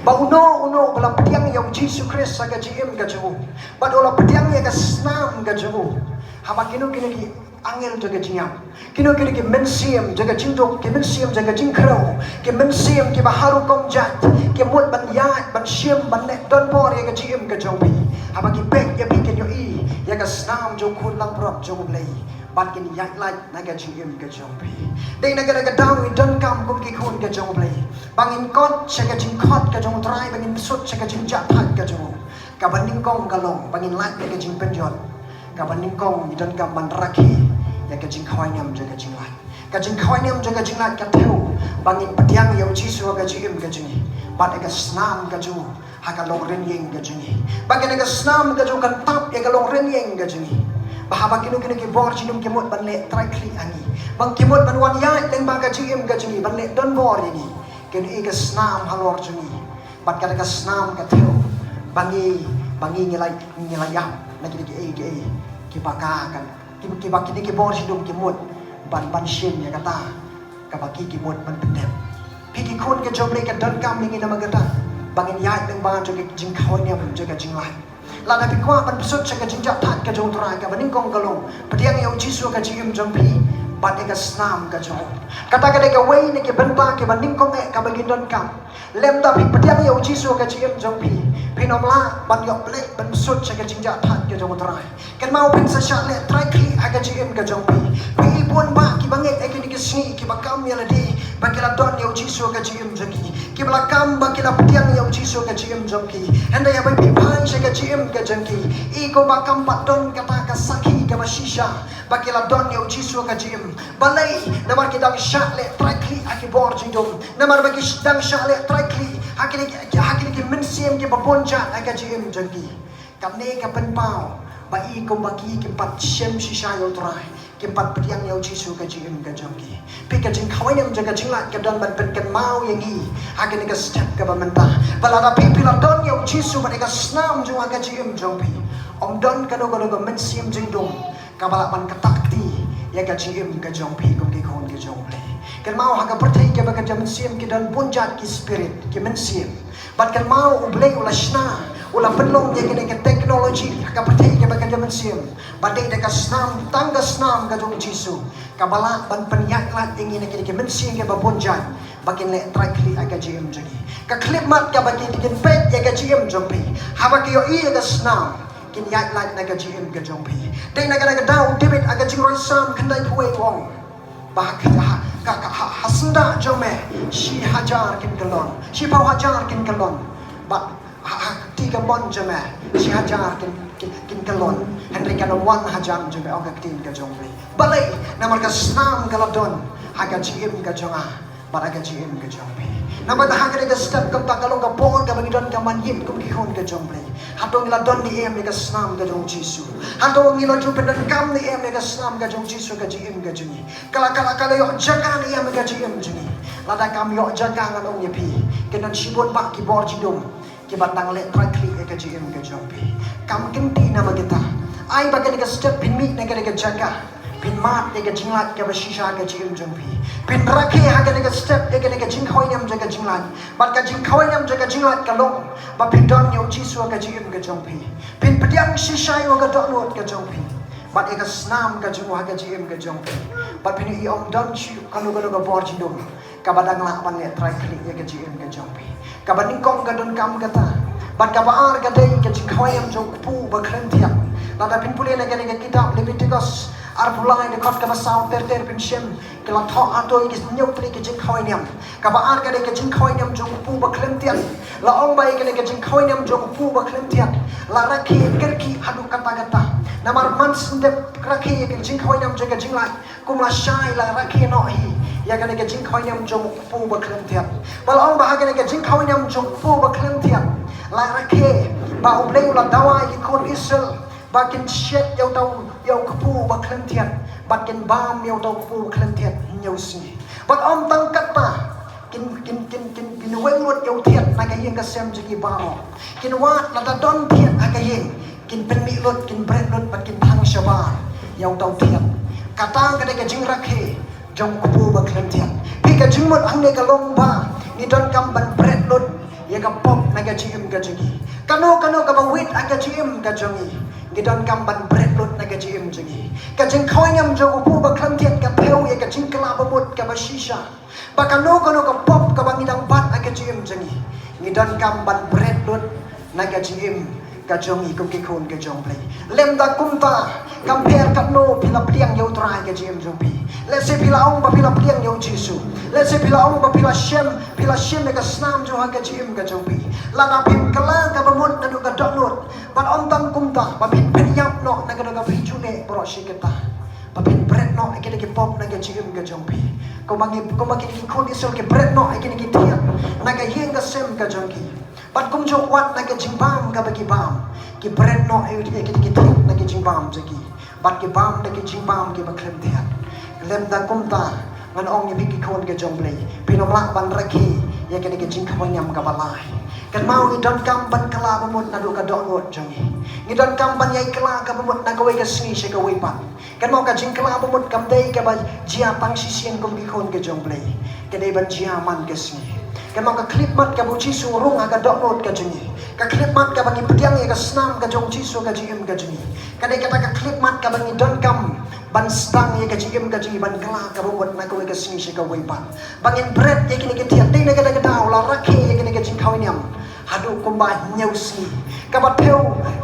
Ba uno uno uba la pdiang ïa U Jisu Khrist ha ka jingim ka jong u, bad u la pdiang ïa ka snam ka jong u, haba kino kino ki angel jong ka jingïap, kino kino ki mynsiem jong ka jingduk, ki mynsiem jong ka jingkhrew, ki mynsiem kiba har rukom jait, ki mut ban ïaid, ban shim, ban leh donbor ïa ka jingim ka jong phi. Haba ki peit ïa phi, kin ïohi ïa ka snam jong u khun langbrot jong U Blei, bad kin ïaid lait na ka jingim ka jong phi. Dei na kata ka daw ngi donkam kum ki khun ka jong U Blei ba ngin kot sha ka jingkhot ka jong U Trai, ba ngin bsut sha ka jingjahthait ka jong u. Kaba nyngkong ka long ba ngin lait na ka jingpynjot. Kaba nyngkong ngi donkam ban rakhe ïa ka jingkhawai niam jong ka jinglait. Ka jingkhawai niam jong ka jinglait ka thew ba ngin pdiang ïa U Jisu ha ka jingim ka jong ngi, bad ïa ka snam ka jong u ha ka longrynieng ka jong ngi. Ba kane ka snam ka jong u kan tap ïa ka longrynieng ka jong ngi, ba haba kino kino ki bor jingdum ki mut ban leh trai khlieh ha ngi, ba ki mut ban wan ïaid lyngba ka jingim ka jong ngi, ban leh donbor ïa ngi, kin ïohi ka snam halor jong ngi. Bad kata ka snam ka thew ba ngi, ba ngi ngi la, ngi la ïap na kine kiei kiei kiba ka, kan, ki, kiba kine ki bor jingdum ki mut ban, ban shim ïa kata kaba ki, ki mut ban pyndep. Phi, ki khun ki jong U Blei, ka donkam ïa ngi namar kata. ba ngin ïaid lyngba jong ka jingkhawai niam jong ka jinglait. Lada phi kwah ban pynsut sha ka jingjahthait ka jong U Trai, kaba nyngkong ka long, pdiang ïa U Jisu ha ka jingim jong phi bad ïa ka snam ka jong u. Kata ka dei kawei na ki bynta kiba nyngkong eh kaba ngin donkam. Lymda phi pdiang ïa U Jisu ha ka jingim jong phi, phin ym lah ban ïoh blei ban pynsut sha ka jingjahthait ka jong U Trai. Kynmaw, phin sa shah leh trai khlieh ha ka jingim ka jong phi. Phi i bun bah kiba ngeit ha kine ki sngi, kiba kam ïa lade ba ki la don ïa U Jisu ha ka jingim jong ki, kiba la kam ba ki la pdiang ïa U Jisu ha ka jingim jong ki. Hynrei haba phi phai sha ka jingim ka jong ki, i kumba kam pat don kata ka sakhi kaba shisha ba ki la don ïa U Jisu ha ka jingim. Balei? Namar ki dang shah leh trai khlieh ha ki bor jingdum. Namar ba ki dang shah leh trai khlieh ha kine ki, ha kine ki mynsiem kiba bun jait ha ka jingim jong ki. Kane ka pynpaw ba i kumba ki kim pat shem shisha ïa U Trai, kim pat pdiang ïa U Jisu ha ka jingim ka jong ki. Phi, ka jingkhawai niam jong ka jinglait ka don ban pynkynmaw ïa ngi ha kane ka step kaba mynta, ba lada phi, phi la don ïa U Jisu bad ïa ka snam jong u ha ka jingim jong phi, ym don kano kano ka mynsiem jingdum kaba lah ban ktah kti ïa ka jingim ka jong phi kum ki khun ka jong U Blei. Kynmaw, ha ka pyrthei kaba kynja mynsiem ki don bun jait ki spirit, ki mynsiem. Bad kynmaw, U Blei u la shna, u la pynlong ïa kane ka technology ha ka pyrthei kaba kynja mynsiem, ba dei da ka snam, tang ka snam ka jong U Jisu, kaba lah ban pynïaid lad ïa ngi na kine ki mynsiem kiba bun jait ba kin leh trai khlieh ha ka jingim jong ngi. Ka khyllipmat kaba ki, kin peit ïa ka jingim jong phi, haba ki ïohi ïa ka snam, kin ïaid lad na ka jingim ka jong phi. Dei na kata ka daw u David ha ka jingrwai Salm khyndaiphew wei u ong ba ha, ha, ka, ka, ha, ha syndah jong me shi hajar kin kyllon, shiphew hajar kin kyllon, bad ha, ha kti kamon jong me shi hajar kin, kin, kin kyllon, hynrei kan ym wan ha jan jong me, ong ka ktien ka jong U Blei. Balei? Namar ka snam ka la don ha ka jingim ka jong nga bad ha ka jingim ka jong phi. Namar kata ha kane ka step, kumta ka long ka por kaba ngi donkam ban ïit kum ki khun ka jong U Blei. Hato ngi la don ne em ïa ka snam ka jong U Jisu? Hato ngi la ju pyndonkam ne em ïa ka snam ka jong U Jisu ha ka jingim ka jong ngi? Ka la, ka la, ka la ïoh jaka ne em ïa ka jingim jong ngi? Lada kam ïoh jaka, ngan ong ïa phi, kin don shibun bah ki bor jingdum kiba dang leh trai khlieh ïa ka jingim ka jong phi. Kam kynti namar kita. Ai ba kane ka step phin mih na kane ka jaka, phin mad ïa ka jinglait kaba shisha ha ka jingim jong phi. Phin rakhe ha kane ka step ïa kane ka jingkhawai niam jong ka jinglait. Bad ka jingkhawai niam jong ka jinglait ka long ba phin don ïa U Jisu ha ka jingim ka jong phi. Phin pdiang shisha ïa u ha ka dohnud ka jong phi bad ïa ka snam ka jong u ha ka jingim ka jong phi. Bad phin ïohi ym don shuh kano kano ka bor jingdum kaba dang lah ban leh trai khlieh ïa ka jingim ka jong phi. Kaba nyngkong ka donkam kata. Bad kaba ar ka dei ka jingkhawai niam jong u kpu ba khlem thiat. Lada phin pule na kane ka kitab Leviticus arphew lai, dkhot kaba saw ter ter, phin shem ki la thoh hato ïa ki hynñiew tylli ki jingkhawai niam. Kaba ar ka dei ka jingkhawai niam jong u kpu ba khlem thiat. La ong ba ïa kane ka jingkhawai niam jong u kpu ba khlem thiat la rakhe kyrkieh haduh katta katta. Namar man shen dep rakhe ïa ka jingkhawai niam jong ka jinglait, kum lashai la rakhe noh hi ïa kane ka jingkhawai niam jong u kpu ba khlem thiat. Ba la ong ba ha kane ka jingkhawai niam jong u kpu ba khlem thiat la rakhe ba U Blei u la dawa ïa ki khun Israel ba kin shet ïa uta u, ïa u kpu ba khlem thiat bad kin bam ïa uta u kpu ba khlem thiat hynñiew sngi. Bad ym tang katta, kin, kin, kin, kin, kin weng lut ïa u thiat na ka ïing ka sem jong ki baroh. Kin wad, lada don thiat ha ka ïing, kin pynmih lut, kin bret lut bad kin thang shabar ïa uta u thiat. Kata ka dei ka jingrakhe jong u kpu ba khlem thiat. Phi, ka jingmut hangne ka long ba ngi donkam ban bret lut ïa ka pop na ka jingim ka jong ngi. Kano kano kaba wit ha ka jingim ka jong ngi, ngi donkam ban bret lut na ka jingim jong ngi. Ka jingkhawai niam jong u kpu ba khlem thiat ka thew ïa ka jingkylla bamut kaba shisha. Ba kano kano ka pop kaba ngi dang bat ha ka jingim jong ngi, ngi donkam ban bret lut na ka jingim ka jong ngi kum ki khun ka jong U Blei. Lymda kumta, kam pher katno phi la pdiang ïa U Trai ha ka jingim jong phi. Lehse phi la ong ba phi la pdiang ïa U Jisu. Lehse phi la ong ba phi la shem, phi la shem ïa ka snam jong u ha ka jingim ka jong phi. Lada phim kylla kaba mut naduh ka dohnud, bad ym tang kumta, ba phin pynïap noh na kano kano ka phi ju leh baroh shi katta. Ba phin bret noh ïa kine ki pop na ka jingim ka jong phi. Kumba ngi, kumba kine ki khun Israel ki bret noh ïa kine ki thiat na ka ïing ka sem ka jong ki. Bad kumjuh wat na ka jingbam kaba ki bam, ki bret noh ïa kine ki thiat na ka jingbam jong ki. Bad ki bam da ki jingbam kiba khlem thiat. Lymda kumta, ngan ong ïa phi ki khun ka jong U Blei, phin ym lah ban rakhe ïa kane ka jingkhawai niam kaba lai. Kynmaw, ngi donkam ban kylla bamut naduh ka dohnud jong ngi. Ngi donkam ban ïai kylla kaba mut na kawei ka sngi sha kawei pat. Kynmaw, ka jingkylla bamut kam dei kaba jia tang shisien kum ki khun ka jong U Blei. Ka dei ban jia man ka sngi. Kynmaw ka khyllipmat kaba u Jisu u rung ha ka dohnud ka jong ngi, ka khyllipmat kaba ngi pdiang ïa ka snam ka jong u Jisu ha ka jingim ka jong ngi, ka dei kata ka khyllipmat kaba ngi donkam ban sdang ïa ka jingim ka jong ngi ban kylla kaba mut na kawei ka sngi sha kawei pat. Ba ngin bret ïa kine ki thiat, dei na kata ka daw la rakhe ïa kine ki jingkhawaïniam haduh kumba hynñiew sngi. Kaba thew,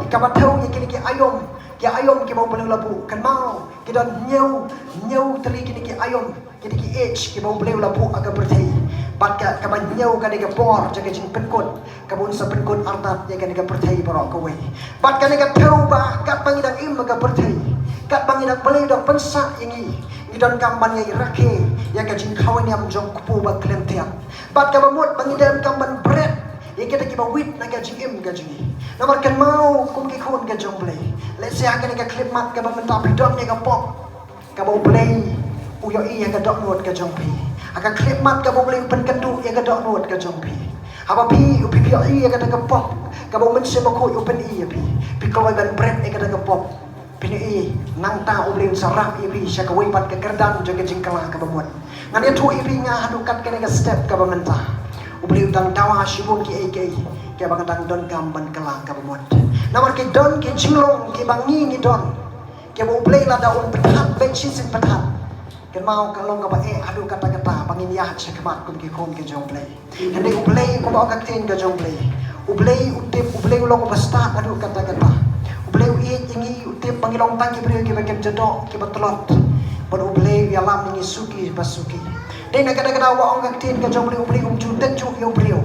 kaba thew ïa kine ki aïom, ki aïom kiba U Blei u la buh. Kynmaw, ki don hynñiew, hynñiew tylli kine ki aïom, kine ki age kiba U Blei u la buh ha ka pyrthei. Bad ka, kaba hynñiew ka dei ka por jong ka jingpynkut, kaba un sa pynkut artat ïa kane ka pyrthei baroh kawei. Bad kane ka thew ba katba ngi dang im ha ka pyrthei, katba ngi dang, Blei u dang pynsah ïa ngi, ngi donkam ban ïa rakhe ïa ka jingkhawaïniam jong u kpu ba khlem thiat. Bad kaba mut ba ngi donkam ban bret ïa kita kiba wit na ka jingim ka jong ngi. Namar kynmaw kum ki khun ka jong U Blei, lehse ha kane ka khyllipmat kaba mynta phi don ïa ka pop kaba U Blei u ïohi ïa ka dohnud ka jong phi. Ha ka khyllipmat kaba U Blei u pynkynduh ïa ka dohnud ka jong phi. Haba phi, phi ïohi ïa kata ka pop kaba U Mynsiem Bakhuid u pyni ïa phi, phi kloi ban bret ïa kata ka pop. Phin ïohi nangta U Blei un sa rah ïa phi sha kawei pat ka kyrdan jong ka jingkylla kaba mut. Ngan ïathuh ïa phi nga haduh kat kane ka step kaba mynta, U Blei u dang dawa shibun kiei kiei kiba nga dang donkam ban kylla kaba mut. Namar ki don ki jinglong kiba ngi ngi don, kiba U Blei lada un pynthat beit shisien pynthat, kynmaw ka long kaba eh haduh katta katta ba ngin ïaid sha khmat kum ki khun ki jong U Blei. Hynrei U Blei, kumba ong ka ktien ka jong U Blei, U Blei u tip, U Blei u long uba stad haduh katta katta. U Blei u ïeit ïa ngi, u tip ba ngi long tang ki briew kiba kynja doh, kiba tlot. Bad U Blei u ïalam ïa ngi suki ba suki. Dei na kata ka daw ba ong ka ktien ka jong U Blei, U Blei um ju tynjuh ïa u briew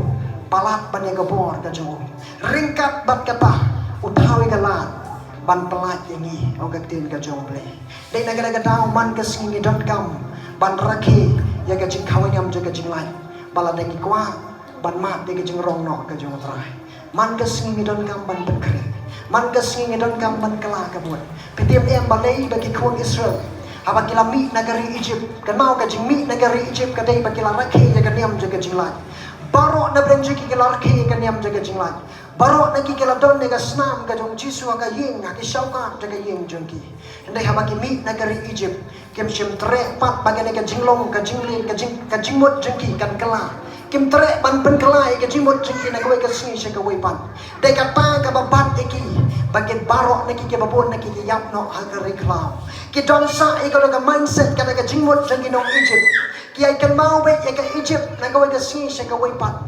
palat ban ïa ka bor ka jong u. Ryngkat bad kata, u thaw ïa ka lad ban pyllait ïa ngi, ong ka ktien ka jong U Blei. Dei na kata ka daw man ka sngi ngi donkam ban rakhe ïa ka jingkhawaïniam jong ka jinglait, ba lada ngi kwah ban mad ïa ka jingrong noh ka jong U Trai. Man ka sngi ngi donkam ban pynkhreh. Man ka sngi ngi donkam ban kylla kaba mut. Phi tip em balei ba ki khun Israel, haba ki la mih na ka ri Egypt, kynmaw ka jingmih na ka ri Egypt ka dei ba ki la rakhe ïa ka niam jong ka jinglait. Baroh na pdeng jong ki ki la rakhe ïa ka niam jong ka jinglait. Baroh na ki ki la don ïa ka snam ka jong U Jisu ha ka ïing, ha ki shawkar jong ka ïing jong ki. Hynrei haba ki mih na ka ri Egypt, kim shym treh pat ba kane ka jinglong, ka jingleh, ka jing, ka jingmut jong ki kan kylla. Kim treh ban pynkylla ïa ka jingmut jong ki na kawei ka sngi sha kawei pat. Dei kata kaba bat ïa ki ba ki baroh na ki, kiba bun na ki ki ïap noh ha ka ri khlaw. Ki don sa ïa ka, ka mindset kata ka jingmut jong ki nong Egypt. Ki ïai kynmaw beit ïa ka Egypt na kawei ka sngi sha kawei pat.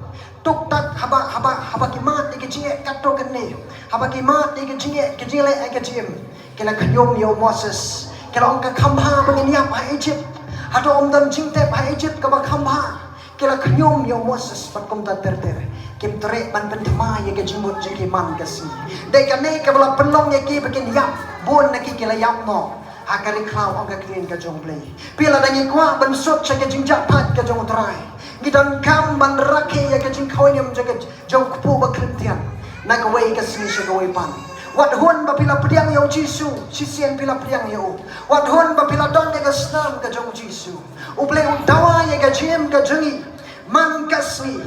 Tuktak haba, haba, haba ki mad ïa ka jingeh katto katne, haba ki mad ïa ka jingeh, ka jingleh ïa ka jingim, ki la khñium ïa u Moses. Ki la ong ka kham bha ba ngin ïap ha Egypt. Hato ym don jingtep ha Egypt kaba kham bha? Ki la khñium ïa u Moses bad kumta ter ter. Kim treh ban pynthymmai ïa ka jingmut jong ki man ka sngi. Dei kane kaba la pynlong ïa ki ba kin ïap, bun na ki ki la ïap noh ha ka ri khlaw, ong ka ktien ka jong U Blei. Phi, lada ngi kwah ban suk sha ka jingjahthait ka jong U Trai, ngi donkam ban rakhe ïa ka jingkhawaïniam jong ka, jong u kpu ba khlem thiat na kawei ka sngi sha kawei pat. Wat hun ba phi la pdiang ïa U Jisu, shisien phi la pdiang ïa u. Wat hun ba phi la don ïa ka snam ka jong U Jisu, U Blei u dawa ïa ka jingim ka jong ngi. Man ka sngi,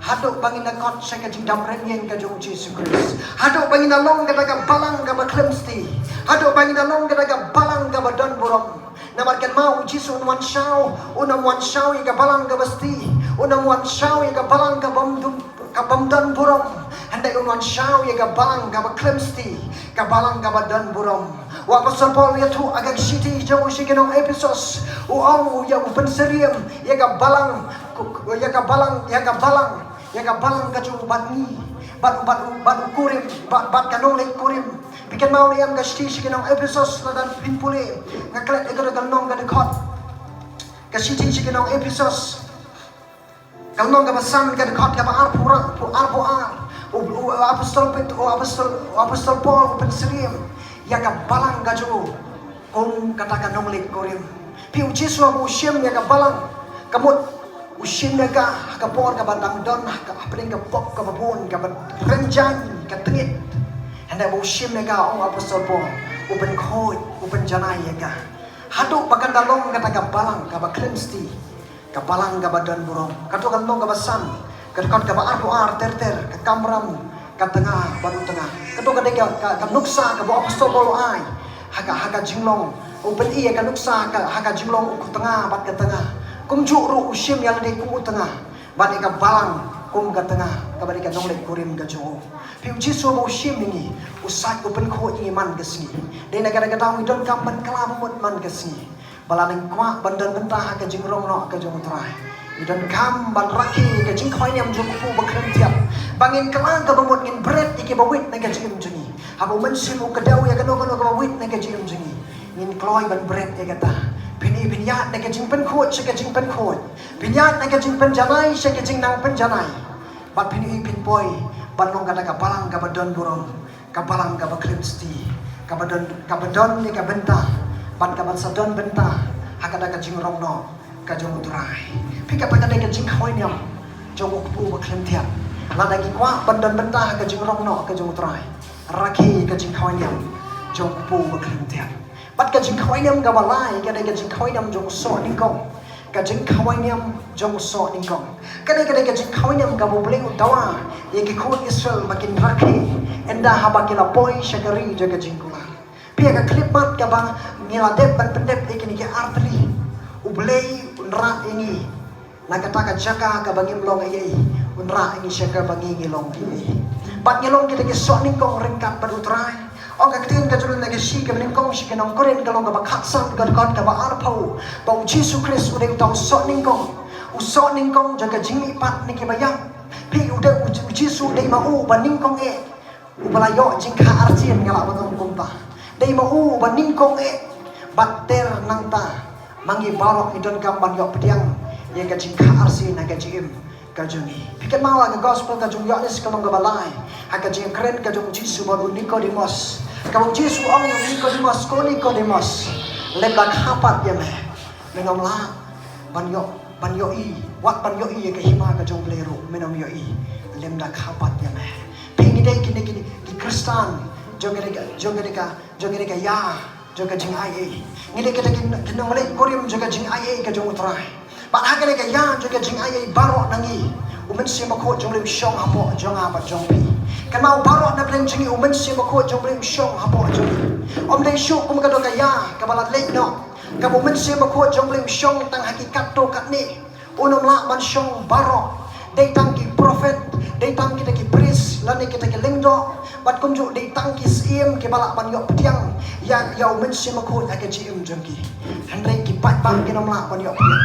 haduh ba ngin ïa kot sha ka jingdap rynïeng ka jong U Jisu Khrist, haduh ba ngin ïa long kata ka balang kaba khlem sti, haduh ba ngin ïa long kata ka balang kaba don burom. Namar kynmaw, U Jisu un wan shaw, un ym wan shaw ïa ka balang kaba sti, un ym wan shaw ïa ka balang kabym don, kabym don burom. Hynrei un wan shaw ïa ka balang kaba khlem sti, ka balang kaba don burom. U Apostol Paul u ïathuh ha ka shithi jong u sha ki nong Ephesos, u ong, u ïa, u pynsyriem ïa ka balang, ïa ka balang, ïa ka balang, ïa ka balang ka jong u bad ngi, bad, bad, bad u kurim, bad, bad ka nongleit kurim. Phi kynmaw ne em ka shithi sha ki nong Ephesos, lada phin pule, nga klet ïa ka, ka lynnong ka dkhot. Ka shithi sha ki nong Ephesos, ka lynnong kaba san, ka dkhot kaba arphew ar, arphew ar. U, u, u Apostol Pet, u Apostol, u Apostol Paul u pynsyriem ïa ka balang ka jong u kum kata ka nongleit kurim. Phi, U Jisu haba u shim ïa ka balang, ka mut u shim ïa ka ha ka por kaba dang don ha ka, hapdeng ka pop kaba bun, kaba rynjang, ka tngit. Hynrei haba u shim ïa ka, ong u Apostol Paul, u pynkhuid, u pynjanai ïa ka. Haduh ba kan da long kata ka balang kaba khlem sti, ka balang kaba don burom. Kato ka lynnong kaba san, ka dkhot kaba arphew ar ter ter, ka kamram ka tnga bad u tnga. Kato ka dei ka, ka, ka nuksa kaba u Apostol Paul u ai ha ka, ha ka jinglong, u pyni ïa ka nuksa ka, ha ka jinglong u tnga bad ka tnga. Kumjuh ruh u shim ïa lade kum u tnga. Bad ïa ka balang kum ka tnga, kaba dei ka nongleit kurim ka jong u. Phi, u Jisu ba u shim ïa ngi, u sait u pynkhuid ïa ngi man ka sngi. Dei na kata ka daw ngi donkam ban kylla bamut man ka sngi. Ba lada ngi kwah ban don bynta ha ka jingrong noh ka jong u Trai, ngi donkam ban rakhe ïa ka jingkhawai niam jong u Kpu Bakhlem Thiat. Ba ngin kylla ka bamut, ngin bret ïa ki bawit na ka jingim jong ngi. Haba u Mynsiem u kdew ïa kano kano kaba wit na ka jingim jong ngi, ngin kloi ban bret ïa kata. Phin ïaid, phin ïaid na ka jingpynkhuid sha ka jingpynkhuid. Phin ïaid na ka jingpynjanai sha ka jingnang pynjanai. Bad phin ïaid phin poi ban long kata ka balang kaba don burom, ka balang kaba khlem sti, kaba don, kaba don ïa ka bynta, bad kaba sa don bynta ha kata ka jingrong noh ka jong u Trai. Phi, kata ka dei ka jingkhawai niam jong u Kpu Bakhlem Thiat. Lada ngi kwah ban don bynta ha ka jingrong noh ka jong u Trai, rakhe ka jingkhawai niam jong u Kpu Bakhlem Thiat. Bad ka jingkhawai niam kaba lai, ka dei ka jingkhawai niam jong u soh nyngkong. Ka jingkhawai niam jong u soh nyngkong, ka dei, ka dei ka jingkhawai niam kaba U Blei u dawa ïa ki khun Israel ba kin rakhe ynda haba ki la poi sha ka ri jong ka jingkular. Phi, ha ka khyllipmat kaba ngi la dep ban pyndep ïa kine ki artylli, U Blei un rah ïa ngi na kata ka jaka kaba ngim long ei ei, un rah ïa ngi sha kaba ngi, ngi long ei ei. Bad ngi long kita ki soh nyngkong ryngkat bad u Trai. Ong ka ktien ka jong u na ka shithi kaba nyngkong sha ki nong Korinth, ka lynnong kaba khatsan, ka dkhot kaba arphew, ba u Jisu Khrist u dei uta u soh nyngkong, u soh nyngkong jong ka jingmihpat na kiba ïap. Phi, u dei u, u Jisu u dei ma u uba nyngkong eh, uba la ïoh jingkha arsien, nga lah ban ong kumta. Dei ma u uba nyngkong eh, bad ter nangta ma ngi baroh ngi donkam ban ïoh pdiang ïa ka jingkha arsien ha ka jingim ka jong ngi. Phi kynmaw ha ka gospel ka jong u Ïoannis, ka lynnong kaba lai, ha ka jingkren ka jong u Jisu bad u Nikodimos, kaba u Jisu u ong ïa u Nikodimos, ko Nikodimos, lymda kha pat ïa me, men ym lah ban ïoh, ban ïohi, wat ban ïohi ïa ka hima ka jong U Blei ruh, men ym ïohi lymda kha pat ïa me. Phi, ngi dei kine, kine ki Khristan jong kane ka, jong kane ka, jong kane ka ïa, jong ka jingaiei. Ngi dei kita ki, ki nongleit kurim jong ka jingaiei ka jong u Trai. Bad ha kane ka ïa jong ka jingaiei, baroh na ngi U Mynsiem Bakhuid jong U Blei u shong hapoh jong nga bad jong phi. Kynmaw, baroh na pdeng jong ngi U Mynsiem Bakhuid jong U Blei u shong hapoh jong ngi. Ym dei shuh kum kato ka ïa kaba la leit noh, kaba U Mynsiem Bakhuid jong U Blei u shong tang ha ki katto katne. Un ym lah ban shong baroh. Dei tang ki prophet, dei tang kita ki priest, lane kita ki lyngdoh, bad kumjuh dei tang ki syiem kiba lah ban ïoh pdiang ïa, ïa U Mynsiem Bakhuid ha ka jingim jong ki. Hynrei ki paidbah kin ym lah ban ïoh pdiang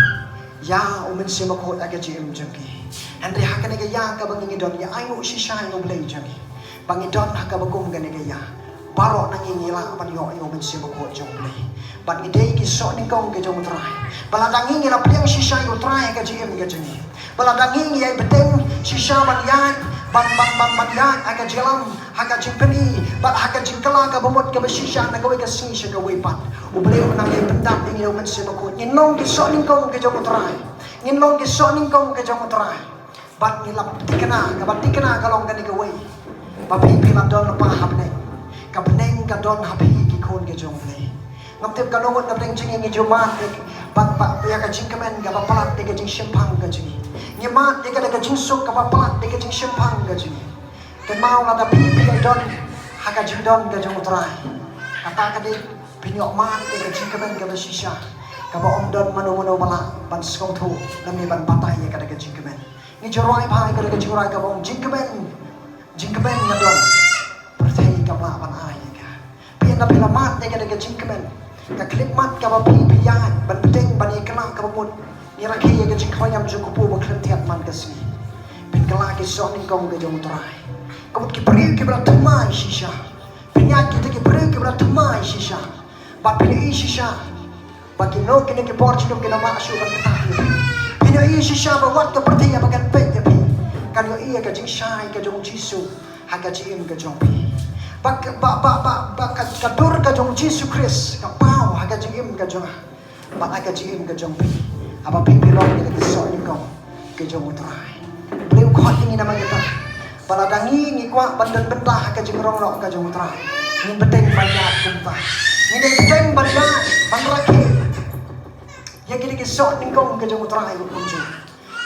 ïa U Mynsiem Bakhuid ha ka jingim jong ki. Hynrei ha kane ka ïa kaba ngi, ngi don, ngi ainguh shisha ïa U Blei jong ngi ba ngi don ha kaba kum kane ka ïa. Baroh na ngi ngi lah ban ïoh ïa U Mynsiem Bakhuid jong U Blei. Bad ngi dei ki soh nyngkong ki jong u Trai. Ba lada ngi, ngi la pdiang shisha ïa u Trai ha ka jingim ka jong ngi, ba lada ngi, ngi ïai bteng shisha ban ïaid, ban, ban, ban, ban ïaid ha ka jingïalam, ha ka jingpyni, bad ha ka jingkylla ka bamut kaba shisha na kawei ka sngi sha kawei pat, U Blei un nang ïai pyndap ïa ngi da U Mynsiem Bakhuid. Ngin long ki soh nyngkong ki jong u Trai. Ngin long ki soh nyngkong ki jong u Trai. Bad ngi la thikna, kaba thikna ka long kane kawei, ba phi, phi la don lypa ha bneng. Ka bneng ka don ha phi, ki khun ki jong U Blei. Ngam tip kano ngut na pdeng jong ngi ngi ju mad ïa, ba, ba, ïa ka jingkmen kaba palat ïa ka jingshemphang ka jong ngi. Ngi mad ïa ka, da ka jingsuk kaba palat ïa ka jingshemphang ka jong ngi. Kynmaw, lada phi, phi don ha ka jingdon ka jong u Trai, kata ka dei phin ïoh mad ïa ka jingkmen kaba shisha, kaba ym don mano mano ba lah ban sngewthuh lane ban batai ïa kata ka jingkmen. Ngi ju rwai bha ïa kata ka jingrwai kaba ong, jingkmen, jingkmen nga don, pyrthei kam lah ban ai ïa nga. Phi, ynda phi la mad ïa kata ka jingkmen, ka khyllipmat kaba phi, phi ïaid ban bteng, ban ïakylla ka bamut, ngi rakhe ïa ka jingkhawai niam jong u Kpu Bakhlem Thiat man ka sngi. Phin kylla ki soh nyngkong ki jong u Trai. Ka mut ki briew kiba la thymmai shisha. Phin ïaid kita ki briew kiba la thymmai shisha. Bad phin ïohi shisha ba kino kino ki por jingdum kin ym lah shuh ban ktah ïa phi. Phin ïohi shisha ba wat ka pyrthei haba kan peit ïa phi, kan ïohi ïa ka jingshai ka jong u Jisu ha ka jingim ka jong phi. Ba ka, ba, ba, ba, ba ka, ka dur ka jong u Jisu Khrist ka paw ha ka jingim ka jong nga bad ha ka jingim ka jong phi, haba phi, phi long kita ki soh nyngkong ki jong u Trai. Blei u khot ïa ngi namar kata, ba lada ngi, ngi kwah ban don bynta ha ka jingrong noh ka jong u Trai, ngin bteng ban ïaid kumta. Ngin dei bteng ban ïaid, ban rakhe ïa kita ki soh nyngkong ki jong u Trai, kumjuh.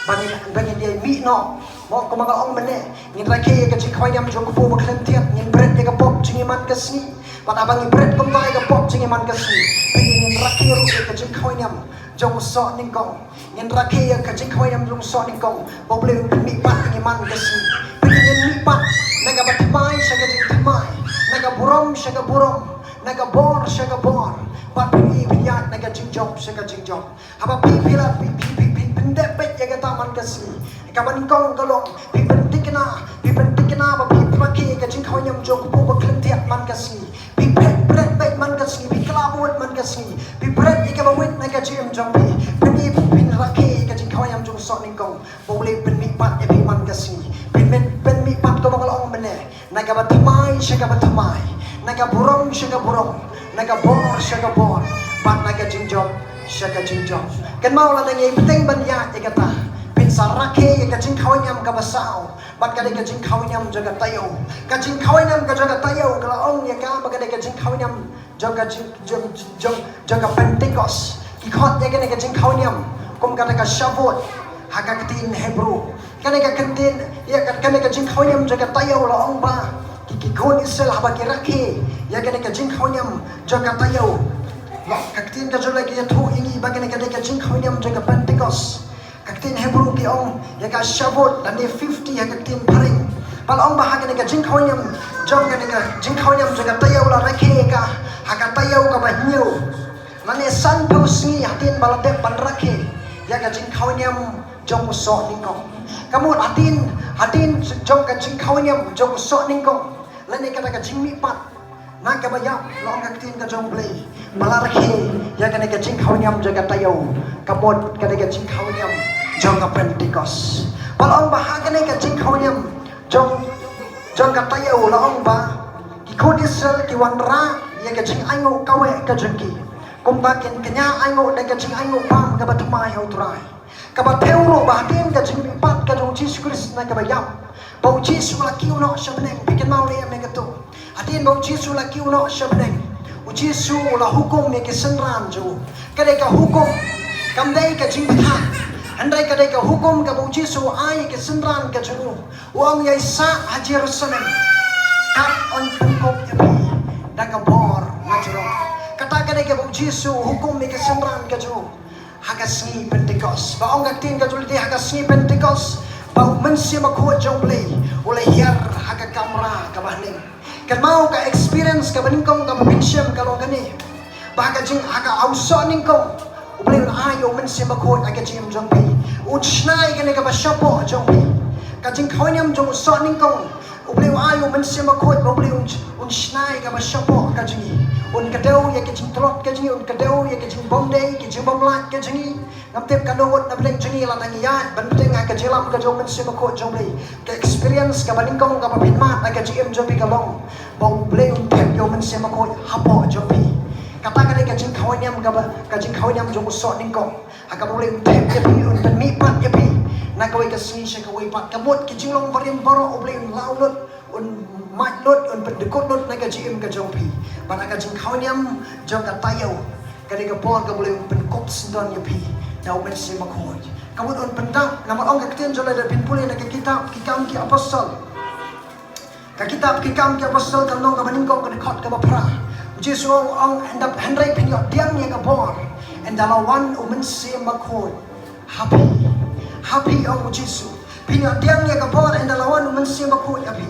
Ba ngin, ba ngin ïai mih noh Mo, kumba nga ong mynne, ngin rakhe ïa ka jingkhawai niam jong u Kpu Bakhlem Thied, ngin bret ïa ka pop jong ngi man ka sngi. Bad haba ngi bret kumta ïa ka pop jong ngi man ka sngi, te ngin rakhe ruh ïa ka jingkhawai niam jong u Soh Nyngkong. Ngin rakhe ïa ka jingkhawai niam jong u Soh Nyngkong ba U Blei un pynmihpat ïa ngi man ka sngi. Pynmihpat na kaba thymmai sha ka jingthymmai, na ka burom sha ka burom, na ka bor sha ka bor. Bad pynmihpat na ka jingjop sha ka jingjop. Haba phi, phi la, phi, phi, phi, phi pyndep beit ïa kata man ka sngi, kaba nyngkong ka long, phi pynthikna, phi pynthikna ba phi rakhe ïa ka jingkhawai niam jong u Kpu Bakhlem Thied man ka sngi. Phi bret, bret beit man ka sngi, phi kylla bud man ka sngi, phi bret ïa kaba wit na ka jingim jong phi. Phin ïa, phin rakhe ïa ka jingkhawai niam jong u Soh Nyngkong ba U Blei un pynmihpat ïa phi man ka sngi. Phin, phin pynmihpat kumba nga la ong mynne, na kaba thymmai sha kaba thymmai, na ka burom sha ka burom, na ka bor sha ka bor, bad na ka jingjop sha ka jingjop. Kynmaw, lada ngi bteng ban ïaid ïa kata, phin sa rakhe ïa ka jingkhawai niam kaba saw, bad ka dei ka jingkhawai niam jong ka taïew. Ka jingkhawai niam ka jong ka taïew ka la ong ïa ka ba ka dei ka jingkhawai niam jong ka jing, jong, jong, jong ka Pentecost. Ki khot ïa kane ka jingkhawai niam kum kata ka Shavuot ha ka ktien Hebru. Kane ka ktien, ïa ka, kane ka jingkhawai niam jong ka taïew la ong ba ki, ki khun Israel haba ki rakhe ïa kane ka jingkhawai niam jong ka taïew, la, ka ktien ka jong U Blei ka ïathuh ïa ngi ba kane ka dei ka jingkhawai niam jong ka Pentecost. Ka ktien Hebru ki ong ïa ka Shavuot lane fifty ha ka ktien phareng. Ba la ong ba ha kane ka jingkhawai niam jong, kane ka jingkhawai niam jong ka taïew la rakhe ïa ka ha ka taïew kaba hynñiew, lane sanphew sngi hadien ba la dep ban rakhe ïa ka jingkhawai niam jong u Soh Nyngkong. Ka mut hadien, hadien jong ka jingkhawai niam jong u Soh Nyngkong, lane kata ka jingmihpat na kaba ïap, la ong ka ktien ka jong U Blei ba la rakhe ïa kane ka jingkhawai niam jong ka taïew, ka mut kane ka jingkhawai niam jong ka Pentecost. Ba la ong ba ha kane ka jingkhawai niam jong, jong ka taïew la ong ba ki khun Israel ki wanrah ïa ka jingainguh kawei ka jong ki, kumba kin kñia ainguh da ka jingainguh bam kaba thymmai ha U Trai. Kaba thew ruh ba hadien ka jingmihpat ka jong u Jisu Khrist na kaba ïap, ba u Jisu la kiew noh sha bneng. Phi kynmaw ne em ïa kato? Hadien ba u Jisu la kiew noh sha bneng, u Jisu u la hukum ïa ki synran jong u. Ka dei ka hukum, kam dei ka jingbthah, hynrei ka dei ka hukum kaba u Jisu u ai ïa ki synran ka jong u. U ong, ïai sah ha Jerusalem, kat yn pynkup ïa phi da ka bor najrong. Kata ka dei kaba u Jisu u hukum ïa ki synran ka jong u ha ka sngi Pentecost. Ba ong ka ktien ka jong U Blei, ha ka sngi Pentecost ba u Mynsiem Bakhuid jong U Blei u la hiar ha ka kamra kaba ha bneng. Kynmaw, ka experience kaba nyngkong kaba phin shem ka long kane, ba ha ka jing, ha ka, ha u Soh Nyngkong, U Blei un ai ïa u Mynsiem Bakhuid ha ka jingim jong phi. Un shna ïa kane kaba shapoh jong phi. Ka jingkhawai niam jong u Soh Nyngkong, U Blei u ai ïa u Mynsiem Bakhuid ba U Blei un, un shna ïa kaba shapoh ka jong ngi. Un kdew ïa ka jingtlot ka jong ngi, un kdew ïa ka jingbymdei, ka jingbymlait ka jong ngi. Ngam tip kano ngut na pdeng jong ngi, lada ngi ïaid ban pdeng ha ka jingïalam ka jong u Mynsiem Bakhuid jong U Blei, ka experience kaba nyngkong kaba phin mad ha ka jingim jong phi ka long ba U Blei un thep ïa u Mynsiem Bakhuid hapoh jong phi. Kata ka dei ka jingkhawai niam kaba, ka jingkhawai niam jong u Soh Nyngkong. Ha kaba U Blei un thep ïa phi, un pynmihpat ïa phi na kawei ka sngi sha kawei pat. Ka mut ki jinglong barim baroh U Blei un law lut, un mad lut, un pyndykut lut na ka jingim ka jong phi. Bad ha ka jingkhawai niam jong ka taïew, ka dei ka por kaba U Blei un pynkup syndon ïa phi da u Mynsiem Bakhuid. Ka mut un pyndap, namar ong ka ktien jong U Blei, lada phin pule na ka kitab Ki Kam ki Apostol. Ka kitab Ki Kam ki Apostol, ka lynnong kaba nyngkong, ka dkhot kaba phra. U Jisu u ong, ong, hynda, hynrei phin ïoh pdiang ïa ka bor ynda la wan u Mynsiem Bakhuid ha phi. Ha phi, ong u Jisu. Phin ïoh pdiang ïa ka bor ynda la wan u Mynsiem Bakhuid ha phi.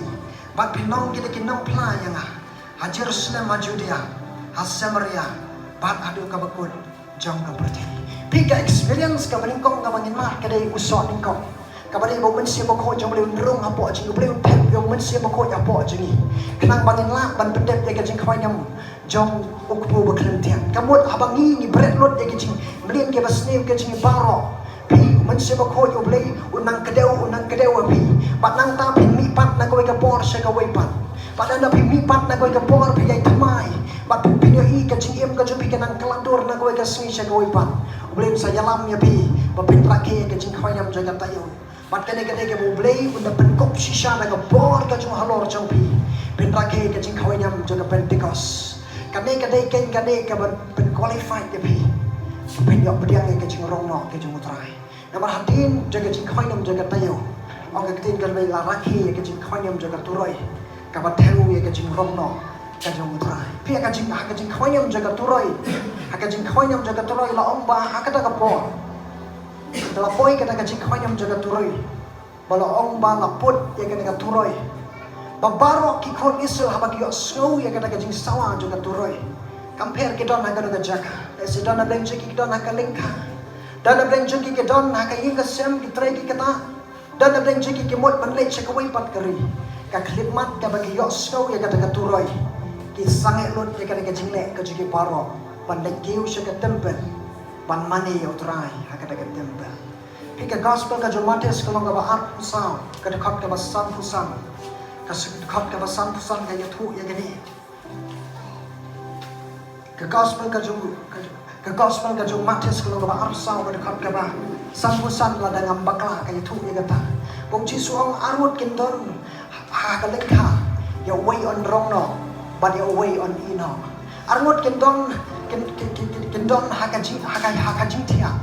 Bad phin long ki da ki nongphla ïa nga ha Jerusalem, ha Judea, ha Samaria, bad haduh kaba kut jong ka pyrthei. Phi, ka experience kaba nyngkong kaba ngin mad ka dei u Soh Nyngkong. Kaba dei ba u Mynsiem Bakhuid jong U Blei un rung hapoh jong ngi, U Blei un thep ïa u Mynsiem Bakhuid hapoh jong ngi. Khnang ba ngin lah ban pyndep ïa ka jingkhawai niam jong u Kpu Bakhlem Thied. Ka mut haba ngi, ngi bret lut ïa ka jingmlien kaba sniew ka jong ngi baroh, phi, u Mynsiem Bakhuid U Blei un nang kdew, un nang kdew ha phi. Bad nangta phin mihpat na kawei ka por sha kawei pat. Bad ynda phi mihpat na kawei ka por, phi ïai thymmai. Bad phin, phin ïohi ka jingim ka jong phi ka nang kylla dur na kawei ka sngi sha kawei pat. U Blei un sa ïalam ïa phi ba phin rakhe ïa ka jingkhawai niam jong ka taïew. Bad kane ka dei kaba U Blei un da pynkup shisha na ka bor ka jong u halor jong phi. Phin rakhe ïa ka jingkhawai niam jong ka Pentecost. Kane ka dei keiñ, kane kaba pynqualify ïa phi ba phin ïoh pdiang ïa ka jingrong noh ka jong u Trai. Namar hadien jong ka jingkhawai niam jong ka taïew, Ong ka ktien ka Blei, la rakhe ïa ka jingkhawai niam jong ka turoi kaba thew ïa ka jingrong noh ka jong U Trai. Phi, ha ka jing, ha ka jingkhawai niam jong ka turoi, ha ka jingkhawai niam jong ka turoi la ong ba ha kata ka por, ka la poi kata ka jingkhawai niam jong ka turoi, ba la ong ba la put ïa kane ka turoi, ba baroh ki khun Israel haba ki ïohsngew ïa kata ka jingsawa jong ka turoi, kam pher ki don ha kano ka jaka, lehse don na bneng jong ki ki don ha ka lyngkha, don na bneng jong ki ki don ha ka ïing ka sem, ki trei ki ktah, don na bneng jong ki ki mut ban leit sha kawei pat ka ri. Ka khyllipmat kaba ki ïohsngew ïa kata ka turoi, ki sangeh lut ïa kata ka jingleh ka jong ki baroh ban leit kiew sha ka templ, ban mane ïa U Trai ha kata ka templ. Phi, ka gospel ka jong u Mathaios ka lynnong kaba arphew saw, ka dkhot kaba sanphew san. Ka s-, dkhot kaba sanphew san ka ïathuh ïa kane. Ka gospel ka jong, ka, ka gospel ka jong u Mathaios ka lynnong kaba arphew saw, ka dkhot kaba sanphew san, lada ngam bakla ka ïathuh ïa kata. Ba u Jisu u ong, arngut kin don ha ka lyngkha, ïa uwei un rong noh bad ïa uwei un ïeh noh. Arngut kin don, kin, kin, kin, kin, kin don ha ka jing, ha ka, ha ka jingthiah,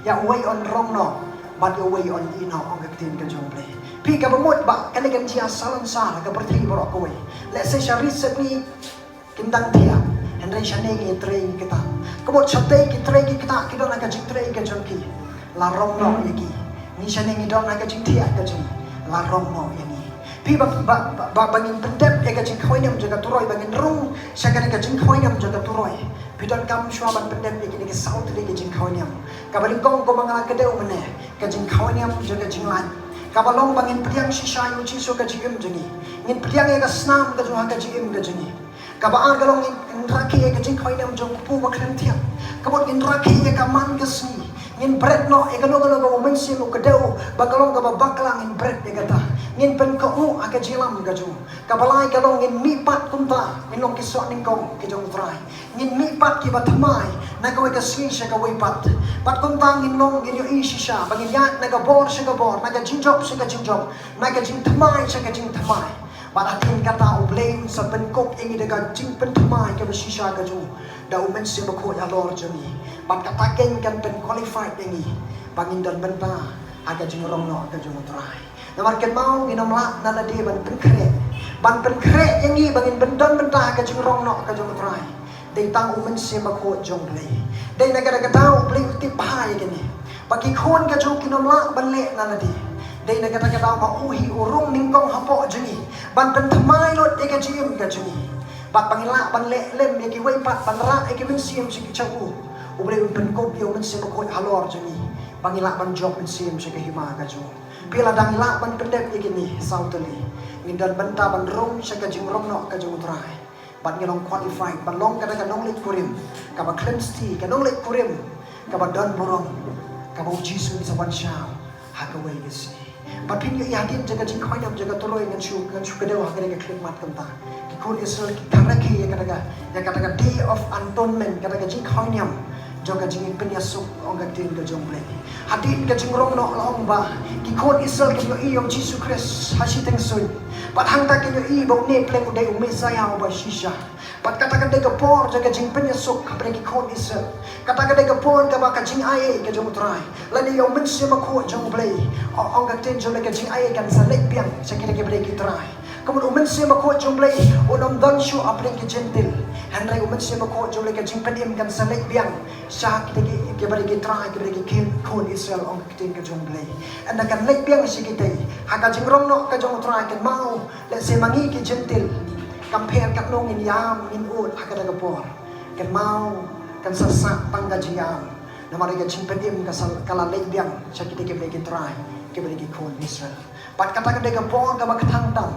ïa uwei un rong noh bad ïa uwei un ïeh noh, ong ka ktien ka jong U Blei. Phi, kaba mut ba kane kan jia salonsar ha ka pyrthei baroh kawei. Lehse sha ri Sydney kin dang thiah, hynrei shane ngi trei ngi ktah. Ka mut shatei ki trei ki ktah, ki don ha ka jingtrei ka jong ki, la rong noh ïa ki. Ngi shane ngi don ha ka jingthiah ka jong ngi, la rong noh ïa ngi. Phi, ba, ba, ba, ba, ba ngin pyndep ïa ka jingkhawai niam jong ka turoi, ba ngin rung sha kane ka jingkhawai niam jong ka turoi, phi donkam shuwa ban pyndep ïa kine ki saw tylli ki jingkhawai niam. Kaba nyngkong, kumba nga la kdew mynne, ka jingkhawai niam jong ka jinglait, kaba long ba ngin pdiang shisha ïa U Jisu ha ka jingim jong ngi. Ngin pdiang ïa ka snam ka jong U ha ka jingim ka jong ngi. Kaba ar ka long, ngin, ngin rakhe ïa ka jingkhawai niam jong U Kpu Bakhlem Thiang. Ka mut ngin rakhe ïa ka man ka sngi. Ngin bret noh ïa kano kano kaba U Mynsiem u kdew ba ka long kaba bakla, ngin bret ïa kata. Ngin pynkohnguh ha ka jingïalam ka jong U. Kaba lai ka long, ngin mihpat kumta, ngin long ki soh nyngkong ki jong U Trai. Ngin mihpat kiba thymmai na kawei ka sngi sha kawei pat. Bad kumta ngin long, ngin ïohi shisha ba ngin ïaid na ka bor sha ka bor, na ka jingjop sha ka jingjop, na ka jingthymmai sha ka jingthymmai. Bad hadien kata U Blei un sa pynkup ïa ngi da ka jingpynthymmai kaba shisha ka jong U, da U Mynsiem Bakhuid halor jong ngi. Bad kata keiñ kan pyn-qualify ïa ngi ba ngin don bynta ha ka jingrong noh ka jong U Trai. Namar kynmaw, ngin ym lah na lade ban pynkhreh, ban pynkhreh ïa ngi ba ngin pyn-, don bynta ha ka jingrong noh ka jong U Trai. Dei tang U Mynsiem Bakhuid jong U Blei. Dei na kata ka daw U Blei u tip bha ïa kane, ba ki khun ka jong U kin ym lah ban leh na lade. Dei na kata ka daw ba U hi u rung nyngkong hapoh jong ngi ban pynthymmai lut ïa ka jingim ka jong ngi. Bad ba ngin lah ban leh lem ïa kiwei pat, ban rah ïa ki mynsiem sha ki, sha U, U Blei un pynkup ïa U Mynsiem Bakhuid halor jong ngi ba ngin lah ban jop mynsiem sha ka hima ka jong U. Phi, lada ngi lah ban pyndep ïa kine saw tylli, ngin don bynta ban rung sha ka jingrong noh ka jong U Trai. Bad ngi long qualified ban long kata ka nongleit kurim kaba khlem sti, ka nongleit kurim kaba don burom, kaba U Jisu un sa wan shaw ha kawei ka sngi. Bad phin ïohi hadien jong ka jingkhawai niam jong ka turoi, ngan shu, ngan shu kdew ha kane ka khyllipmat kumta. Ki khun Israel ki rakhe ïa kata ka, ïa kata ka Day of Atonement, kata ka jingkhawai niam jong ka jingpynïasuk, ong ka ktien ka jong U Blei. Hadien ka jingrong noh la ong ba ki khun Israel kin ïohi ïa U Jisu Khrist ha shiteng suiñ. Bad hangta kin ïohi ba une pleng u dei u Messaïah uba shisha. Bad kata ka dei ka por jong ka jingpynïasuk hapdeng ki khun Israel. Kata ka dei ka por kaba ka jingaiei ka jong U Trai lane ïa U Mynsiem Bakhuid jong U Blei, o-, ong ka ktien jong U Blei, ka jingaiei kan sa leit biang sha kita kiba dei ki trai. Ka mut U Mynsiem Bakhuid jong U Blei un ym don shuh hapdeng ki Jentil. Hynrei U Mynsiem Bakhuid jong U Blei, ka jingpynim kan sa leit biang sha kita ki, kiba dei ki trai, kiba dei ki khun, khun Israel, ong ka ktien ka jong U Blei. Ynda kan leit biang sha kita, ha ka jingrong noh ka jong U Trai, kynmaw, lehse ma ngi ki Jentil, kam pher katno ngin ïam ngin ud ha kata ka por, kynmaw, kan sa sah tang ka jingïam. Namar ka jingpynim ka sa, ka la leit biang sha kita kiba dei ki trai, kiba dei ki khun Israel. Bad kata ka dei ka por kaba kthang tam,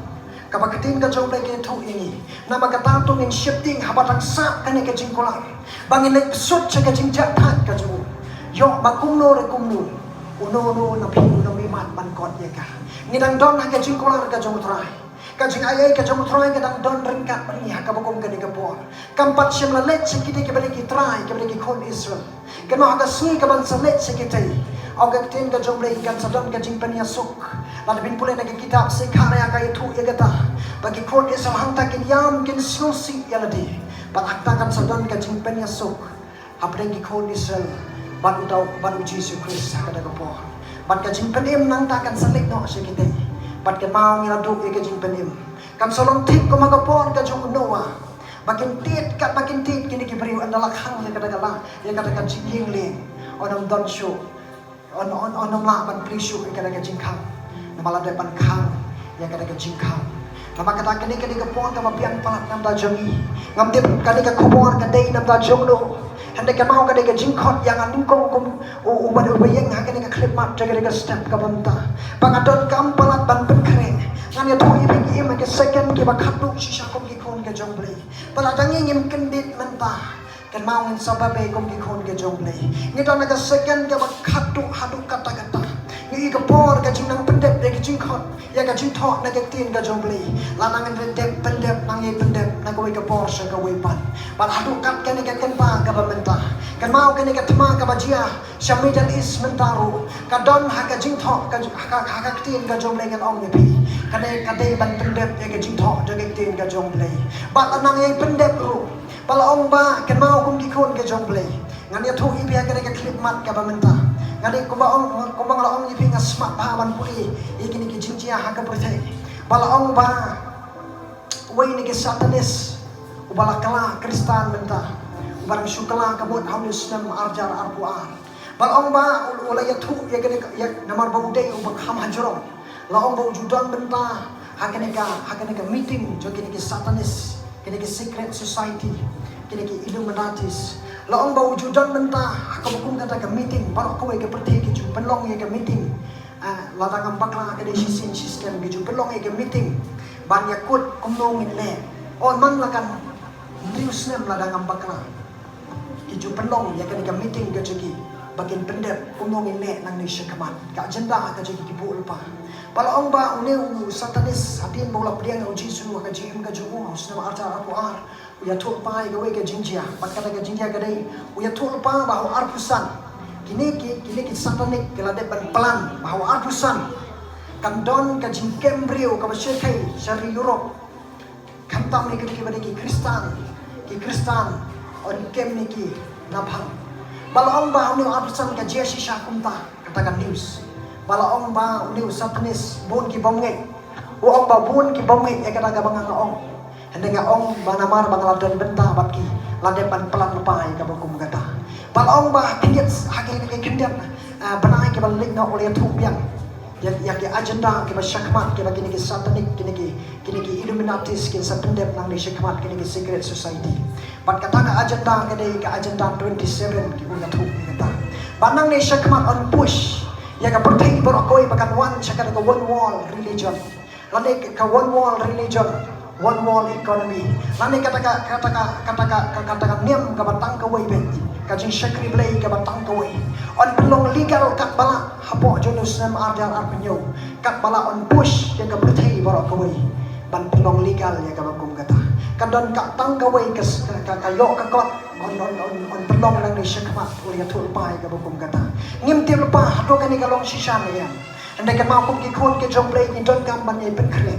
kaba ka ktien ka jong U Blei ka ïathuh ïa ngi. Namar kata to ngin sheptieng haba dang sah kane ka jingkular, ba ngin leit bsut sha ka jingjahthait ka jong U. Ïoh ba kumno re kumno, uno uno na phi un ym imat ban kot ïa ka. Ngi dang don ha ka jingkular ka jong U Trai. Ka jingaiei ka jong U Trai ka dang don ryngkat bad ngi ha kaba kum kane ka por. Kam pat shym la leit sha kita kiba dei ki trai, kiba dei ki khun Israel. Kynmaw, ha ka sngi kaban sa leit sha kita, ong ka ktien ka jong U Blei, kan sa don ka jingpynïasuk. Lada phin pule na ka kitab Sekharaiah ka ïathuh ïa kata, ba ki khun Israel hangta kin ïam, kin sngewsih ïa lade. Bad hangta kan sa don ka jingpynïasuk hapdeng ki khun Israel bad U, bad U Jisu Khrist ha kata ka por. Bad ka jingpynim nangta kan sa leit noh sha kita. Bad kynmaw ngi la duh ïa ka jingpynim. Kam sa long thik kum ha ka por ka jong u Noah. Ba kin tied, katba kin tied kine ki briew, ynda la khang ïa kata ka la, ïa kata ka jingïeng lieng. Yn ym don shuh. Yn, yn, yn ym lah ban plie shuh ïa kata ka jingkhang. Namar la dep ban khang ïa kata ka jingkhang. Namar kata kane ka dei ka por kaba biang palat na ka bynta jong ngi. Ngam tip kane ka khubor ka dei na ka bynta jong no. Hynrei kynmaw ka dei ka jingkhot ïa nga nyngkong kum u, u, uba, uba ïeng ha kane ka khyllipmat jong kane ka step kaba mynta. Ba nga donkam palat ban pynkhreh. Ngan ïathuh ïa phi ki im ha ki second kiba khatduh shisha kum ki khun ka jong U Blei. Ba lada ngi ngim kyndit mynta, kynmaw ngin sa babe kum ki khun ka jong U Blei. Ngi don ha ka second kaba khatduh haduh katta katta. Ngi ïohi ka por ka jingnang pyndep ïa ka jingkhot, ïa ka jingthoh na ka ktien ka jong U Blei. Lada ngin pyndep, pyndep, nang ïai pyndep na kawei ka por sha kawei pat. Bad haduh kat kane ka kynta kaba mynta, kynmaw kane ka thma kaba jia sha Middle East mynta ruh, ka don ha ka jingthoh, ka, ha ka, ha ka ktien ka jong U Blei ngan ong ïa phi. Kane ka dei ban pyndep ïa ka jingthoh jong ka ktien ka jong U Blei. Bad lada nang ïai pyndep ruh, ba la ong ba, kynmaw kum ki khun ka jong U Blei. Ngan ïathuh ïa phi ha kane ka khyllipmat kaba mynta. Nga dei kumba ong, kumba nga la ong ïa phi, nga smat bha ban pule ïa kine ki jingjia ha ka pyrthei. Ba la ong ba uwei na ki Satanist uba la kylla Khristan mynta, uba dang shu kylla ka mut ha une u snem ar hajar arphew ar. Ba la ong ba u, u la ïathuh ïa kane ka, ïa, namar ba u dei uba kham hajrong. La ong ba u ju don bynta ha kane ka, ha kane ka meeting jong kine ki Satanist, kine ki secret society, kine ki Illuminatis. La ong ba u ju don bynta ha kaba kum kata ka meeting, baroh kawei ka pyrthei ki ju pynlong ïa ka meeting. Ah, lada ngam bakla ka dei shisien shisnem ki ju pynlong ïa ka meeting ban ïakut kumno ngin leh. Oh, man la kan hynriew snem lada ngam bakla. Ki ju pynlong ïa kane ka meeting ka jong ki ba kin pyndep kumno ngin leh nangne shakhmat. Ka agenda ka jong ki ki buh lypa. Ba la ong ba une u Satanist hadien ba u la pdiang ïa u Jisu ha ka jingim ka jong u ha u snem ar hajar arphew ar, u ïathuh lypa ïa kawei ka jingjia. Bad kata ka jingjia ka dei, u ïathuh lypa ba ha u arphew san, kine ki, kine ki Satanic ki la dep ban plan ba ha u arphew san kan don ka jingkem briew kaba shyrkhei sha ri Europe. Khamtam ïa kine kiba dei ki Khristan, ki Khristan yn kem ïa ki naphang. Ba la ong ba ha une u arphew san ka jia shisha kumta, kata ka news. Ba la ong ba une u Satanist bun ki bym ngeit. U ong ba bun ki bym ngeit ïa kata kaba nga nga ong. Hynrei nga ong ba namar ba nga la don bynta bad ki, la dep ban plan lypa ïa kaba kum kata. Ba la ong ba khyndiat ha ki, ki khyndiat, ah, bnai kiba la leit noh u la ïathuh biang ïa, ïa ki agenda kiba shakhmat kiba kine ki Satanic, kine ki, kine ki Illuminatis kin sa pyndep nangne shakhmat, kine ki secret society. Bad kata ka agenda ka dei ka agenda twenty-seven, ki u ïathuh ïa kata. Bad nangne shakhmat yn push ïa ka pyrthei baroh kawei ba kan wan sha kata ka one world religion. Lane ka, ka one world religion, one world economy. Lane kata ka, kata ka, kata ka, ka, kata ka niam kaba tang kawei beit. Ka jingshakri Blei kaba tang kawei. Yn pynlong legal katba lah hapoh jong une u snem ar hajar arphew hynñiew. Katba lah yn push ïa ka pyrthei baroh kawei ban pynlong legal ïa kaba kum kata. Kan don ka tang kawei ka, ka, ka, ka ïoh ka kot. Yn, yn, yn, yn pynlong nangne shakhmat, u la ïathuh lypa ïa kaba kum kata. Ngim tip lypa hato kane ka long shisha ne em. Hynrei kynmaw kum ki khun ki jong U Blei ngi donkam ban ïai pynkhreh.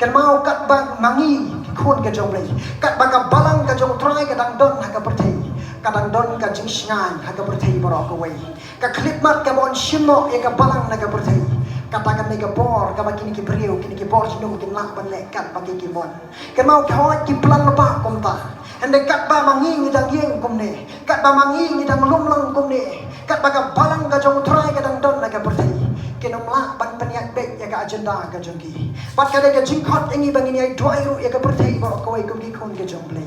Kynmaw katba ma ngi ki khun ki jong U Blei, katba ka balang ka jong U Trai ka dang don ha ka pyrthei, ka dang don ka jingshngaiñ ha ka pyrthei baroh kawei. Ka khyllipmat kaba yn shim noh ïa ka balang na ka pyrthei, kata ka dei ka por kaba kine ki briew, kine ki bor jingdum kin lah ban leh katba ki, ki mon. Kynmaw ki hoi ki plan lypa kumta. Hynrei katba ma ngi ngi dang ïeng kumne, katba ma ngi ngi dang lum lang kumne, katba ka balang ka jong U Trai ka dang don na ka pyrthei, kin ym lah ban pynïaid beit ïa ka agenda ka jong ki. Bad ka dei ka jingkhot ïa ngi ba ngin ïai duwai ruh ïa ka pyrthei baroh kawei kum ki khun ki jong U Blei.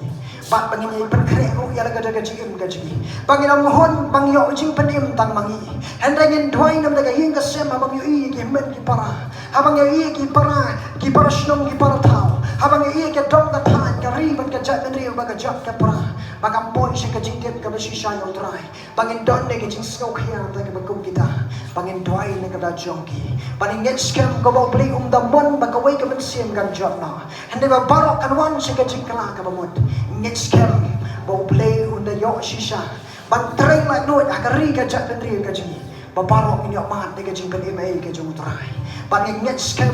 Bad ba ngin ïai pynkhreh ruh ïa la ka jong ka jingim ka jong ngi. Ba ngin ym hun ba ngi ïoh jingpynim tang ma ngi. Hynrei ngin duwai namar ka ïing ka sem haba ngi ïohi ïa ki hynmen ki para. Haba ngi ïohi ïa ki para, ki para shnong, ki para thaw. Haba ngi ïohi ïa ka dong ka thaiñ, ka ri bad ka jaitbynriew bad ka jait ka pra. Ba kam poi sha ka jingtip kaba shisha ïa U Trai. Ba ngin don ne ka jingsngewkhia da kaba kum kita. Ba ngin duwai na ka bynta jong ki. Ba ngin ngeit skhem kumba U Blei um da mon ba kawei ka mynsiem kan jot noh. Hynrei ba baroh kan wan sha ka jingkylla kaba mut. Ngeit skhem ba U Blei un da ïoh shisha ban trei laitluid ha ka ri ka jaitbynriew ka jong ngi. Ba baroh ngin ïoh mad da ka jingpynim ei ka jong U Trai. Ba ngin ngeit skhem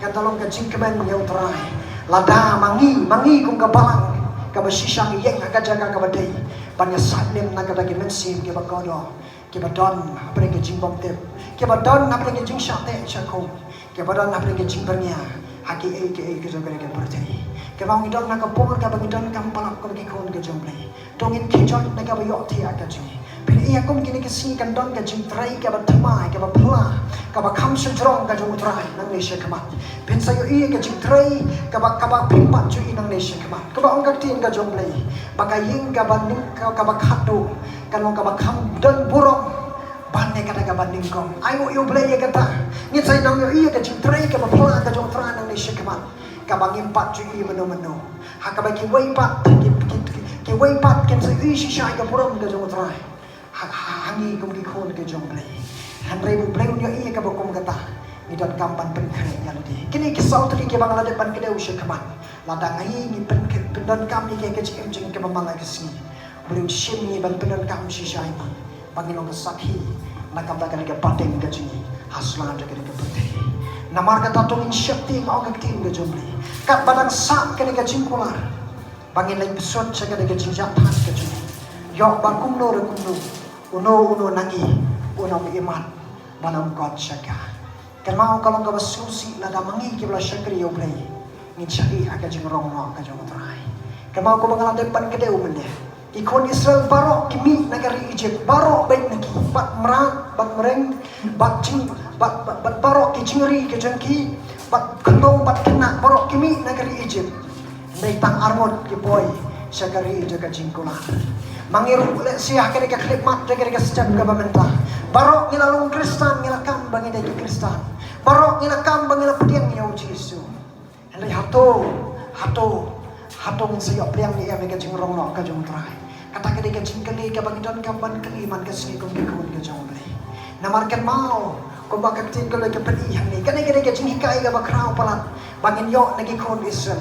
kan da long ka jingkmen ïa U Trai. Lada ma ngi, ma ngi kum ka balang kaba shisha ngi ïeng ha ka jaka kaba dei ban ïasaid lim na kata ki mynsiem kiba kordor, kiba don hapdeng ka jingbymtip, kiba don hapdeng ka jingshah teh shah khum. kaba don hapdeng ka jingpyrngia ha kiei kiei ka jong kane ka pyrthei. Kynmaw ngi don ha ka por kaba ngi donkam palat kum ki khun ka jong U Blei. To ngin khie jot na kaba ïohthiah ka jong ngi. Phin ïa kum kine ki sngi kan don ka jingtrei kaba thymmai, kaba phylla, kaba kham shajrong ka jong U Trai nangne shakhmat. Phin sa ïohi ka jingtrei kaba, kaba phim pat ju ïohi nangne shakhmat. Kaba ong ka ktien ka jong U Blei ba ka ïing kaba ning, kaba khatduh kan long kaba kham don burom ban ïa kata kaba nyngkong. Ai nguh ïa U Blei ïa kata. Ngin sa ïa nang ïohi ïa ka jingtrei kaba phylla ka jong U Trai nangne shakhmat, kaba ngim pat ju ïohi mynno mynno. Ha kaba kiwei pat, ki, ki, ki, kiwei pat kin sa ïohi shisha ïa ka burom ka jong U Trai ha, ha, ha ngi kum ki khun ka jong U Blei. Hynrei ba U Blei un ïohi ïa kaba kum kata, ngi donkam ban pynkhreh ïa lade. Kine ki saw tylli kiba nga la dep ban kdew shakhmat. Lada ngi, ngi pyn, pyndonkam ïa ka jingim jong ngi kaba man la ka sngi, U Blei un shim ngi ban pyndonkam shisha ïa ngi ba ngin long ki sakhi na ka bynta kane ka pateng ka jong ngi ha sla jong kane ka pyrthei. Namar kata to ngin sheptieng, ong ka ktien ka jong U Blei, katba dang sah kane ka jingkular, ba ngin leit pyrshah sha kane ka jingjahthait ka jong ngi. Ïoh ba kumno re kumno, uno uno na ngi un ym ïoh ban ym kot sha ka. Kynmaw ka long kaba sngewsih lada ma ngi kiba la shakri ïa U Blei ngin shah ïeh ha ka jingrong noh ka jong U Trai. Kynmaw kumba nga la dep ban kdew mynne, ki khun Israel baroh ki mih na ka ri Egypt, baroh beit na ki, bad mrad, bad mreng, bad jing, bad, bad, bad baroh ki jingri ki jong ki, bad khynnah bad khynnah baroh ki mih na ka ri Egypt. Hynrei tang arngut ki poi sha ka ri jong ka jingkular. Ma ngi ruh lehse ha kane ka khyllipmat jong kane ka step kaba mynta, baroh ngi la long Khristan, ngi la kam ba ngi dei ki Khristan. Baroh ngi la kam ba ngi la pdiang ïa U Jisu. Hynrei hato, hato, hato ngin sa ïoh pdiang ne em ïa ka jingrong noh ka jong U Trai? Kata ka dei ka jingkylli kaba ngi donkam ban kylli man ka sngi kum ki khun ka jong U Blei. Namar kynmaw kumba ka ktien ka long ka pyni hangne, kane ka dei ka jinghikai kaba khraw palat ba ngin ïoh na ki khun Israel.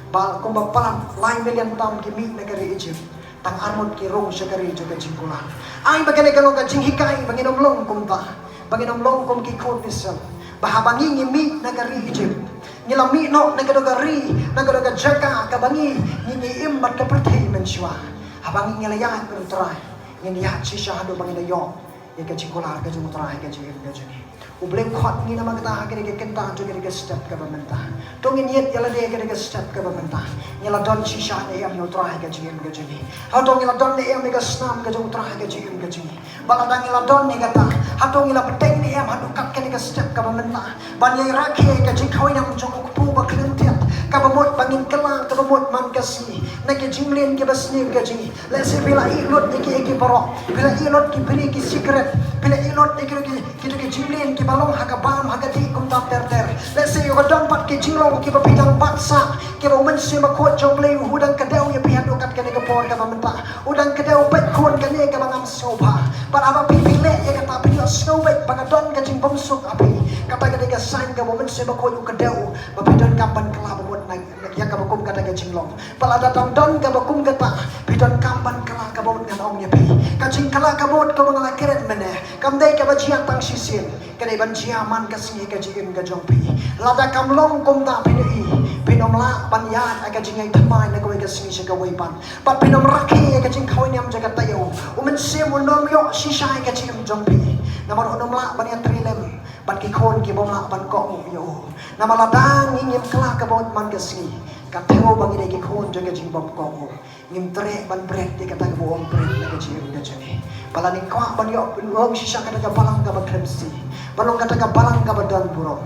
Ba kumba palat lai million tam ki mih na ka ri Egypt, tang arngut ki rung sha ka ri jong ka jingkular. Ai ba kane ka long ka jinghikai ba ngin ym long kumta, ba ngin ym long kum ki khun Israel, ba haba ngi, ngi mih na ka ri Egypt, ngi la mih noh na kata ka ri, na kata ka jaka kaba ngi, ngi, ngi im bad ka pyrthei mynshuwa. Haba ngi, ngi la ïaid bad U Trai, ngin ïaid shisha haduh ba ngin ïoh ïa ka jingkular ka jong U Trai ha ka jingim ka jong ngi. U Blei u khot ngi namar kata ha kane ka kynta jong kane ka step kaba mynta. To ngin ïeit ïa lade ha kane ka step kaba mynta. Ngi la don shisha ne em ïa U Trai ha ka jingim ka jong ngi? Hato ngi la don ne em ïa ka snam ka jong U Trai ha ka jingim ka jong ngi? Ba lada ngi la don ïa kata, hato ngi la bteng ne em haduh kat kane ka step kaba mynta ban ïa rakhe ïa ka jingkhawai niam jong U Kpu Bakhlem Thiat kaba mut ba ngin kylla, kaba mut man ka sngi na ki jingleh kiba sniew ka jong ngi? Lehse phi la ïeh lut ïa ki, ïa ki baroh, phi la ïeh lut ki biri, ki sikret, phi la ïeh lut ïa ki, ki, ki, ki jingleh kiba long ha ka bam ha ka dih kumta ter ter. Lehse ïoh ka don pat ki jinglong kiba phi dang bat sah, kiba U Mynsiem Bakhuid jong U Blei u dang kdew ïa phi haduh kat kane ka por kaba mynta. U dang kdew peit khun kane kaba ngam sngewbha. Bad haba phi, phi leh ïa kata, phi ïohsngew beit ba ka don ka jingbymsuk ha phi, kata ka dei ka sign kaba U Mynsiem Bakhuid u kdew ba phi donkam ban kylla ba mut na ïa kaba kum kata ka jinglong. Ba lada dang don kaba kum kata, phi donkam ban kylla kaba mut, ngan ong ïa phi. Ka jingkylla kaba mut kaba nga la kren mynne kam dei kaba jia tang shisien, ka dei ban jia man ka sngi ha ka jingim ka jong phi. Lada kam long kumta, phin ïohi, phin ym lah ban ïaid ha ka jingïaid thymmai na kawei ka sngi sha kawei pat. Bad phin ym rakhe ïa ka jingkhawai niam jong ka taïew. U Mynsiem un ym ïoh shisha ïa ka jingim jong phi, namar un ym lah ban ïatrei lem bad ki khun ki bym lah ban kohnguh ïa u. Namar lada ngi ngim kylla kaba mut man ka sngi, ka thew ba ngi dei ki khun jong ka jingbymkohnguh. Ngim treh ban bret ïa kata kaba u ong bret na ka jingim ka jong ngi. Ba lada ngi kwah ban ïoh, ban long shisha kata ka balang kaba khlem sih, ban long kata ka balang kaba don burom,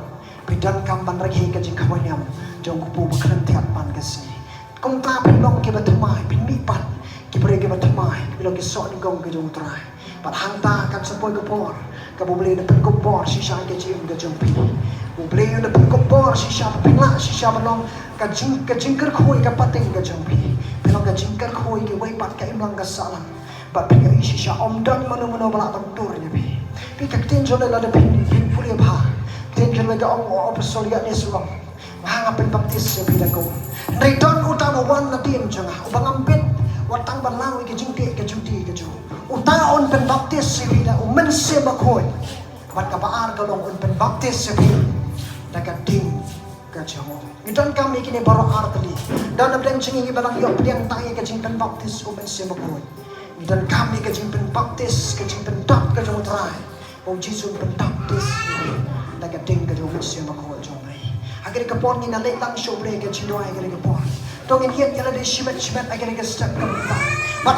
phi donkam ban rakhe ka jingkhawai niam jong U Kpu Bakhlem Thiat man ka sngi. Kumta phin long kiba thymmai, phin mih pat ki briew kiba thymmai, phin long ki soh nyngkong ka jong U Trai. Bad hangta kan sa poi ka por kaba U Blei un pynkup bor shisha ïa ka jingim ka jong phi. U Blei un pynkup bor shisha, phin lah shisha ban long ka jing, ka jingkyrkhu ïa ka pateng ka jong phi. Phin long ka jingkyrkhu ïa kiwei pat, ka imlang ka sahlang. Bad phin ïohi shisha ym don mano mano ba lah ban tur ïa phi. Phi, ka ktien jong U Blei lada phin, phin pule bha, ktien jong U Blei ka ong, u apostol Ïoannis u ong, nga, nga pynbaptis ïa phi da ka um, hynrei don uta uba wan nadien jong nga, uba ngam bit wat tang ban law ïa ki jingteh ka juti ka jong u. Uta un pynbaptis ïa phi da U Mynsiem Bakhuid. Bad kaba ar ka long un pynbaptis ïa phi da ka ding ka jong u. Ngi donkam ïa kine baroh ar tylli. Don hapdeng jong ngi kiba dang ïoh pdiang tang ïa ka jingpynbaptis U Mynsiem Bakhuid. Ngi donkam ïa ka jingpynbaptis, ka jingpyndap ka jong U Trai. U Jisu un pynbaptis da ka ding ka jong u. Jisu ïa ka khot jong U Blei. Ha kane ka por ngin ïa leit lang sha U Blei ha ka jingduwai ha kane ka por. To ngin ïeng ïa lade shimet shimet ha kane ka step ka mynta. Bad